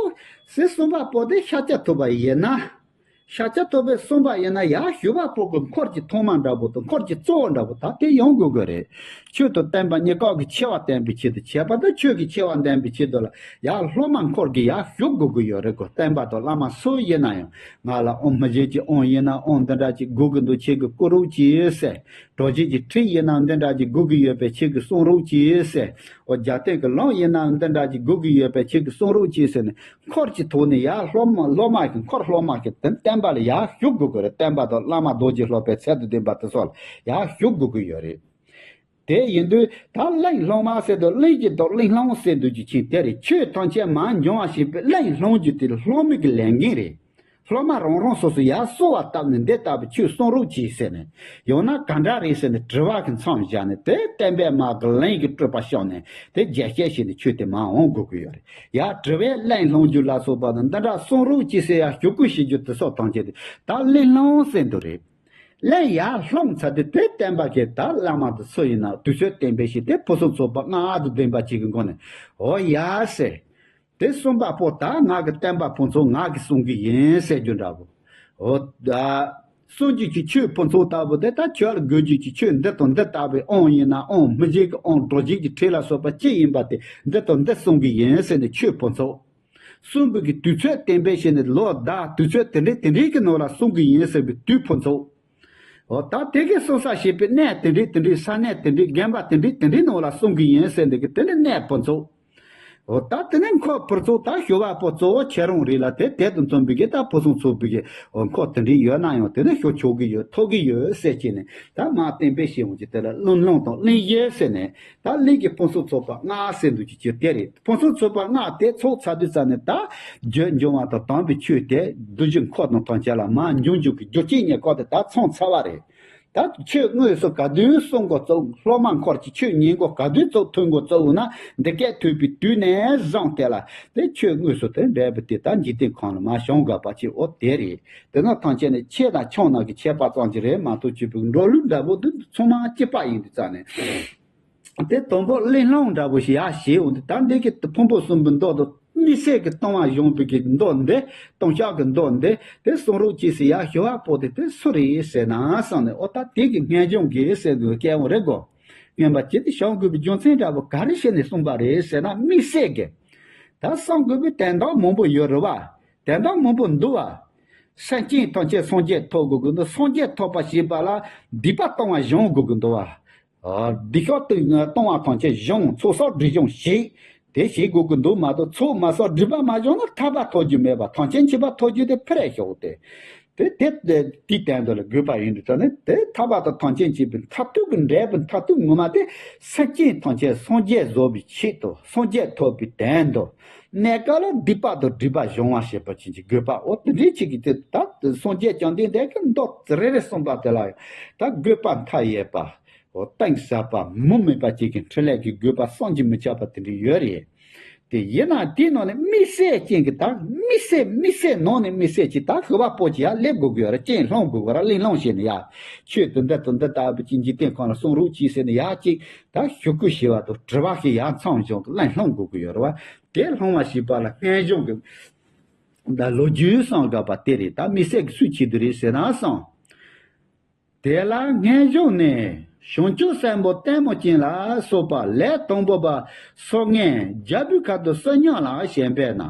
ཟེར་གསུམ་པ་པོ་དེ་ཤཱཀྱ་ཐུབ་པ་ཡིན་ན། ཤཱཀྱ་ཐུབ་པའི་གསུམ་པ་ཡིན་ན་ཡར་ཞུ་བ་པོ་གི་འཁོར་གྱི་ཐོག་མ་འདྲ་པོ་དང་འཁོར་གྱི་གཙོ་བོ་འདྲ་པོ་ད་དེ་ཡོང་དགོས་དགོས་རེད། ཆོས་དང་བསྟན་པ་གཉིས་ཀ་གི་ཆེ་བ་བསྟན་པའི་ཆེད་དུ་བྱས་པ་དང་ཆོས་ཀྱི་ཆེ་བ་བསྟན་པའི་ཆེད་དུ་ལ་ཡར་སློབ་མ་འཁོར་གྱི་ཡར་ཞུ་དགོས་ཀྱི་ཡོད་རེད་གོ། བསྟན་པ་དང་བླ་མ་སུ་ཡིན་ན་ཡང་ང་ལ་ཨོཾ་མི་ཞིག་གི་ཨོཾ་ཡིན་ན་ཨོཾ་འདི་འདྲ་ཅིག་དགོས་ཀྱི་འདུག་ཁྱེད་ཀྱིས་བསྐུར་རོགས་གྱིས་ཟེར། གྲོགས་གཅིག་གི་ཁྲིད་ཡིན་ན་འདི་འདྲ་ཅིག་དགོས་ཀྱི་ཡོད་པས་ཁྱེད་ཀྱིས་གསུང་རོགས་གྱིས་ཟེར། འོ་རྒྱ་སྟོན་གྱི་ལུང་ཡིན་ན་འདི་འདྲ་ཅིག་དགོས་ཀྱི་ཡོད་པས་ཁྱེད་ཀྱིས་གསུང་རོགས་གྱིས་ཟེར་ནས་འཁོར་གྱི་ཐོག་ནས་ཡར་སློབ་མ་སློབ་མ་གི་འཁོར་སློབ་མ་གི་དེ་བསྟན་པ་ལ་ཡར་ཞུ་དགོས་ཀྱི་རེད། བསྟན་པ་དང་བླ་མ་རྡོ་རྗེ་སློབ་དཔོན་ཚད་དུ་ལྡན་པ་དེ་ཚོ་ལ་ཡར་ཞུ་དགོས་ཀྱི་ཡོད་རེད། དེ་ཡིན་དུས་ད་གླེང་སློང་མ་ཟེར་དུས་གླེང་གི་དང་གླེང་སློང་ཟེར་འདུག་རྒྱུ་ཆེན་དེ་རེད། ཆོས་ཐམས་ཅད་མར་འབྱུང་བ་ཞེས་པའི་གླེང་སློང་རྒྱུ་དེ་སློབ་མའི་གི་ལས་འགན་རེད། སློབ་མ་རང་རང་སོ་སོ་ཡར་གསོལ་བ་བཏབ་ནས་འདི་ལྟ་བུའི་ཆོས་གསུང་རོགས་གྱིས་ཟེར་ནས། ཡང་ན་ག་འདྲ་རེད་ཟེར་ནས་དྲི་བ་གི་མཚམས་བཞག་ནས་དེ་བསྟན་པའི་དམག་གི་གླིང་གི་སྤྲུལ་པ་ཤོག་ནས་དེ་རྒྱས་བཤད་བྱས་ནས་ཆོས་དེ་མར་འོང་དགོས་ཀྱི་ཡོད་རེད། ཡར་དྲི་བའི་གླེང་སློང་རྒྱུ་ལ་སོགས་པ་དང་འདི་འདྲ་གསུང་རོགས་གྱིས་ཟེར་ཡར་ཞུ་སྐུལ་བྱེད་རྒྱུ་དེ་སོགས་ཐམས་ཅད་དེ་ད་གླེང་སློང་ཟེར་འདུག་རེད། གླེང་ཡར་སློང་ཚར་དུས་དེ་བསྟན་པ་གི་ད་བླ་མ་དེ་སུ་ཡིན་ན་དུས་ཚོད་བསྟན་པའི་ཞིག་དེ་ཕུན་སུམ་ཚོགས་པ་ལྔ་དང་ལྡན་པ་ཅིག་གི་སྒོ་ནས་འོ་ཡ་ཟེར། དེ་གསུམ་པ་པོ་ད་ང་གི་བསྟན་པ་ཕུན་ཚོགས་ང་གིས་གསུང་གི་ཡིན་ཟེར་རྒྱུ་འདྲ་བོ། འོ་ད། གསུང་རྒྱུ་གི་ཆོས་ཕུན་ཚོགས་ལྟ་བུ་དེ་ད་ཁྱོད་ལ་དགོས་རྒྱུ་གི་ཆོས་འདི་དང་འདི་ལྟ་བུའི་ཨོང་ཡིན་ན་ཨོང་མི་འཇིག་གི་ཨོང་གྲོགས་འཇིག་གི་ཁྲིད་ལ་སོགས་པ་ཅི་ཡིན་པ་དེ་འདི་དང་འདི་གསུང་གི་ཡིན་ཟེར་ནས་ཆོས་ཕུན་ཚོགས། གསུང་གི་གི་དུས་ཚོད་བསྟན་པའི་ཞིག་ནས་ལོ་ཟླ་དུས་ཚོད་དེ་འདྲའི་དེ་འདྲའི་གི་ནང་ལ་གསུང་གི་ཡིན་ཟེར་བའི་དུས་ཕུན་ཚོགས། འོ་ད་དེ་གའི་གསུང་ས་ཞེས་པའི་གནས་དེ་འདྲའི་དེ་འདྲའི་ས་གནས་དེ་འདྲའི་དགོན་པ་དེ་འདྲའི་དེ་འདྲའི་ནང་ལ་གསུང་གི་ཡིན་ཟེར་འདི་གི་དེ་ནི་གནས་ཕུན་ཚོགས། འོ་ད་དེ་ནས་འཁོར་ཕུན་ཚོགས་ད་ཞུ་བ་པོ་གཙོ་བོ་ཁྱེད་རང་རེད་ལ་དེ་དེ་དང་མཚུངས་པའི་གི་ད་ཕུན་སུམ་ཚོགས་པའི་གི་འོ་འཁོར་དེ་འདྲའི་ཡོད་ན་ཡང་དེ་ནི་ཞུ་ཆོག་གི་ཡོད་ཐོབ་ཀྱི་ཡོད་ཟེར་གྱི་ནས་ད་མར་བསྟན་པའི་ཞེས་འོང་གི་དེ་ལ་གླེང་སློང་དང་གླེང་གཞི་ཟེར་ནས་ད་གླེང་གི་ཕུན་སུམ་ཚོགས་པ་ལྔ་ཟེར་འདུག་གི་ཅི་དེ་རེད། ཕུན་སུམ་ཚོགས་པ་ལྔ་དེ་ཚོགས་ཚར་དུས་ཙམ་ནས་ད་རྒྱུད་འབྱུང་བ་དང་དམ་པའི་ཆོས་དེ་བདུད་བཞི་འཁོར་དང་ཐམས་ཅད་ལ་མར་འབྱུང་འཇུག་གི་རྒྱུ་རྐྱེན་གཉིས་ཀ་དེ་ད་ཚང་ཚར་བ་རེད། ད་ཆོས་དངོས་སུ་ག་དུས་གསུང་དགོས་ཚུགས་སློབ་མ་འཁོར་གྱི་ཆོས་ཉན་དགོས་ག་དུས་ཚུགས་ཐོན་དགོས་ཚུགས་ན་འདི་སྐད་ཐོས་པའི་དུས་ནས་བཟུང་སྟེ་ལ་དེ་ཆོས་དངོས་སུ་དེ་འདྲ་བའི་དེ་ད་འཇིག་རྟེན་ཁམས་ལ་མར་བྱུང་དགོས་པ་ཅིག་འོ་དེ་རེད། དེ་ནི་ཐམས་ཅད་ནི་ཆེ་དང་ཆུང་ནང་གི་ཁྱད་པར་ཙམ་ཅིག་རེད་མ་གཏོགས་བྱེད་པའི་འགྲོ་ལུགས་འདྲ་པོ་དེ་ཚང་མ་གཅིག་པ་ཡིན་དུས་ཙང་ནས། དེ་དང་པོ་གླེང་སློང་འདྲ་པོ་ཞིག་ཡར་བྱས་འོང་དུས་ད་འདི་གི་ཕུང་པོ་གསུམ་པོའི་མདོ་དང་དམིགས་བསལ་གྱི་ལྟུང་བ་གཞོམ་པའི་གི་མདོ་འདི་ལྟུང་བཤགས་ཀྱི་མདོ་འདི་དེ་གསུང་རོགས་གྱིས་ཟེར་ཡར་ཞུ་བ་པོ་དེ་དེ་སུ་རེད་ཟེར་ན་བསམ་ནས་འོ་ད་དེ་གི་སྔོན་བྱུང་གི་ཟེར་དུས་སྐྱེ་བོ་རེད་གོ། སྔོན་པ་ཅི་སྟེ་བྱུང་དགོས་པའི་རྒྱུ་མཚན་འདྲ་པོ་ག་རེ་བྱས་ནས་གསུངས་པ་རེད་ཟེར་ན་དམིགས་བསལ་གྱི་ད་གསུང་དགོས་པའི་དོན་དག་མང་པོ་ཡོད་རེད་བ། དོན་དག་མང་པོ་འདུག་བ། སེམས་ཅན་ཐམས་ཅད་སངས་རྒྱས་ཐོབ་དགོས་ཀྱི་འདུག་སངས་རྒྱས་ཐོབ་པ་ཞེས་པ་ལ་སྡིག་པ་སྟོང་བ་སྦྱོང་དགོས་ཀྱི་འདུག་བ། སྡིག་པ་སྟོང་བ་ཐམས་ཅད་སྦྱོང་ཚོགས་བསགས་སྒྲིབ་སྦྱོང་བྱེད། དེ་བྱེད་དགོས་ཀྱི་འདུག་མ་གཏོགས་ཚོགས་མ་བསགས་སྒྲིབ་པ་མ་སྦྱོང་ན་ཐར་པ་ཐོབ་རྒྱུ་མེད་པ་ཐམས་ཅད་མཁྱེན་པ་ཐོབ་རྒྱུ་དེ་ཕར་ཞོག་སྟེ། དེ་དེ་དེ་དེའི་སྟེང་དུ་ལ་དགོས་པ་ཡིན་དུས་ཙང་ནས་དེ་ཐར་པ་དང་ཐམས་ཅད་མཁྱེན་པའི་མཐར་ཐུག་གི་འབྲས་བུ་མཐར་ཐུག་ངོ་མ་དེ་སེམས་ཅན་ཐམས་ཅད་སངས་རྒྱས་བཟོ་བའི་ཆེད་དུ་སངས་རྒྱས་ཐོབ་པའི་དོན་དུ་གནས་སྐབས་ལ་སྡིག་པ་དང་སྒྲིབ་པ་སྦྱོང་བ་ཞེས་པ་ཅན་གྱི་དགོས་པ་འོ་དེ་འདྲའི་ཅིག་གི་དེ་ད་སངས་རྒྱས་བཅོམ་ལྡན་འདས་ཀྱི་མདོ་རེ་རེ་གསུངས་པ་དེ་ལ་ཡང་ད་དགོས་པ་མཐའ་ཡས་པ་འོ་གཏིང་ཟབ་པ་མུ་མེད་པ་ཅིག་གི་འཕྲིན་ལས་ཀྱི་དགོས་པ་བསམ་གྱིས་མི་ཁྱབ་པ་དེ་འདྲ་ཡོད་རེད། དེ་ཡིན་ན་དེའི་ནང་ནས་དམིགས་བསལ་ཅན་གྱི་ད་དམིགས་བསལ་དམིགས་བསལ་ནང་ནས་དམིགས་བསལ་ཅིག་ད་ཤི་བ་པོ་ཅིག་ཡར་སླེབས་དགོས་དགོས་ར་རྐྱེན་སློང་དགོས་དགོས་ར་གླེང་སློང་བྱས་ནས་ཡ། ཆོས་དེ་འདི་དང་འདི་ལྟ་བུ་ཅིག་འཇིག་རྟེན་ཁམས་ལ་གསུང་རོགས་གྱིས་ཟེར་ནས་ཡ་ཅིག་ད་ཞུ་སྐུལ་བྱས་པ་དང་དྲི་བ་ཞིག་ཡར་མཚམས་བཞག་གླེང་སློང་དགོས་དགོས་ཡོད་རེད་བ། དེ་སློང་བ་ཞེས་པ་ལ་སྔོན་བྱུང་གི་ད་ལོ་རྒྱུས་སང་དགོས་པ་དེ་རེད། ད་དམིགས་བསལ་གྱི་སུས་བྱེད་དུ་རེད་ཟེར་ན་སང་། དེ་ལ་སྔོན་བྱུང་ནས་བྱང་ཆུབ་སེམས་དཔའ་ལྟད་མོ་ཅན་ལ་སོགས་པ་ལས་དང་པོ་པ་སོགས་ངན་རྒྱལ་པོའི་ཁ་དུ་གསོད་ཉམས་ལ་ཞེན་པས་ན།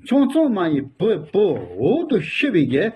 ཆང་ཚང་མ་ཡི་བུ་བུ་འོག་ཏུ་ཤི་བའི་གེ།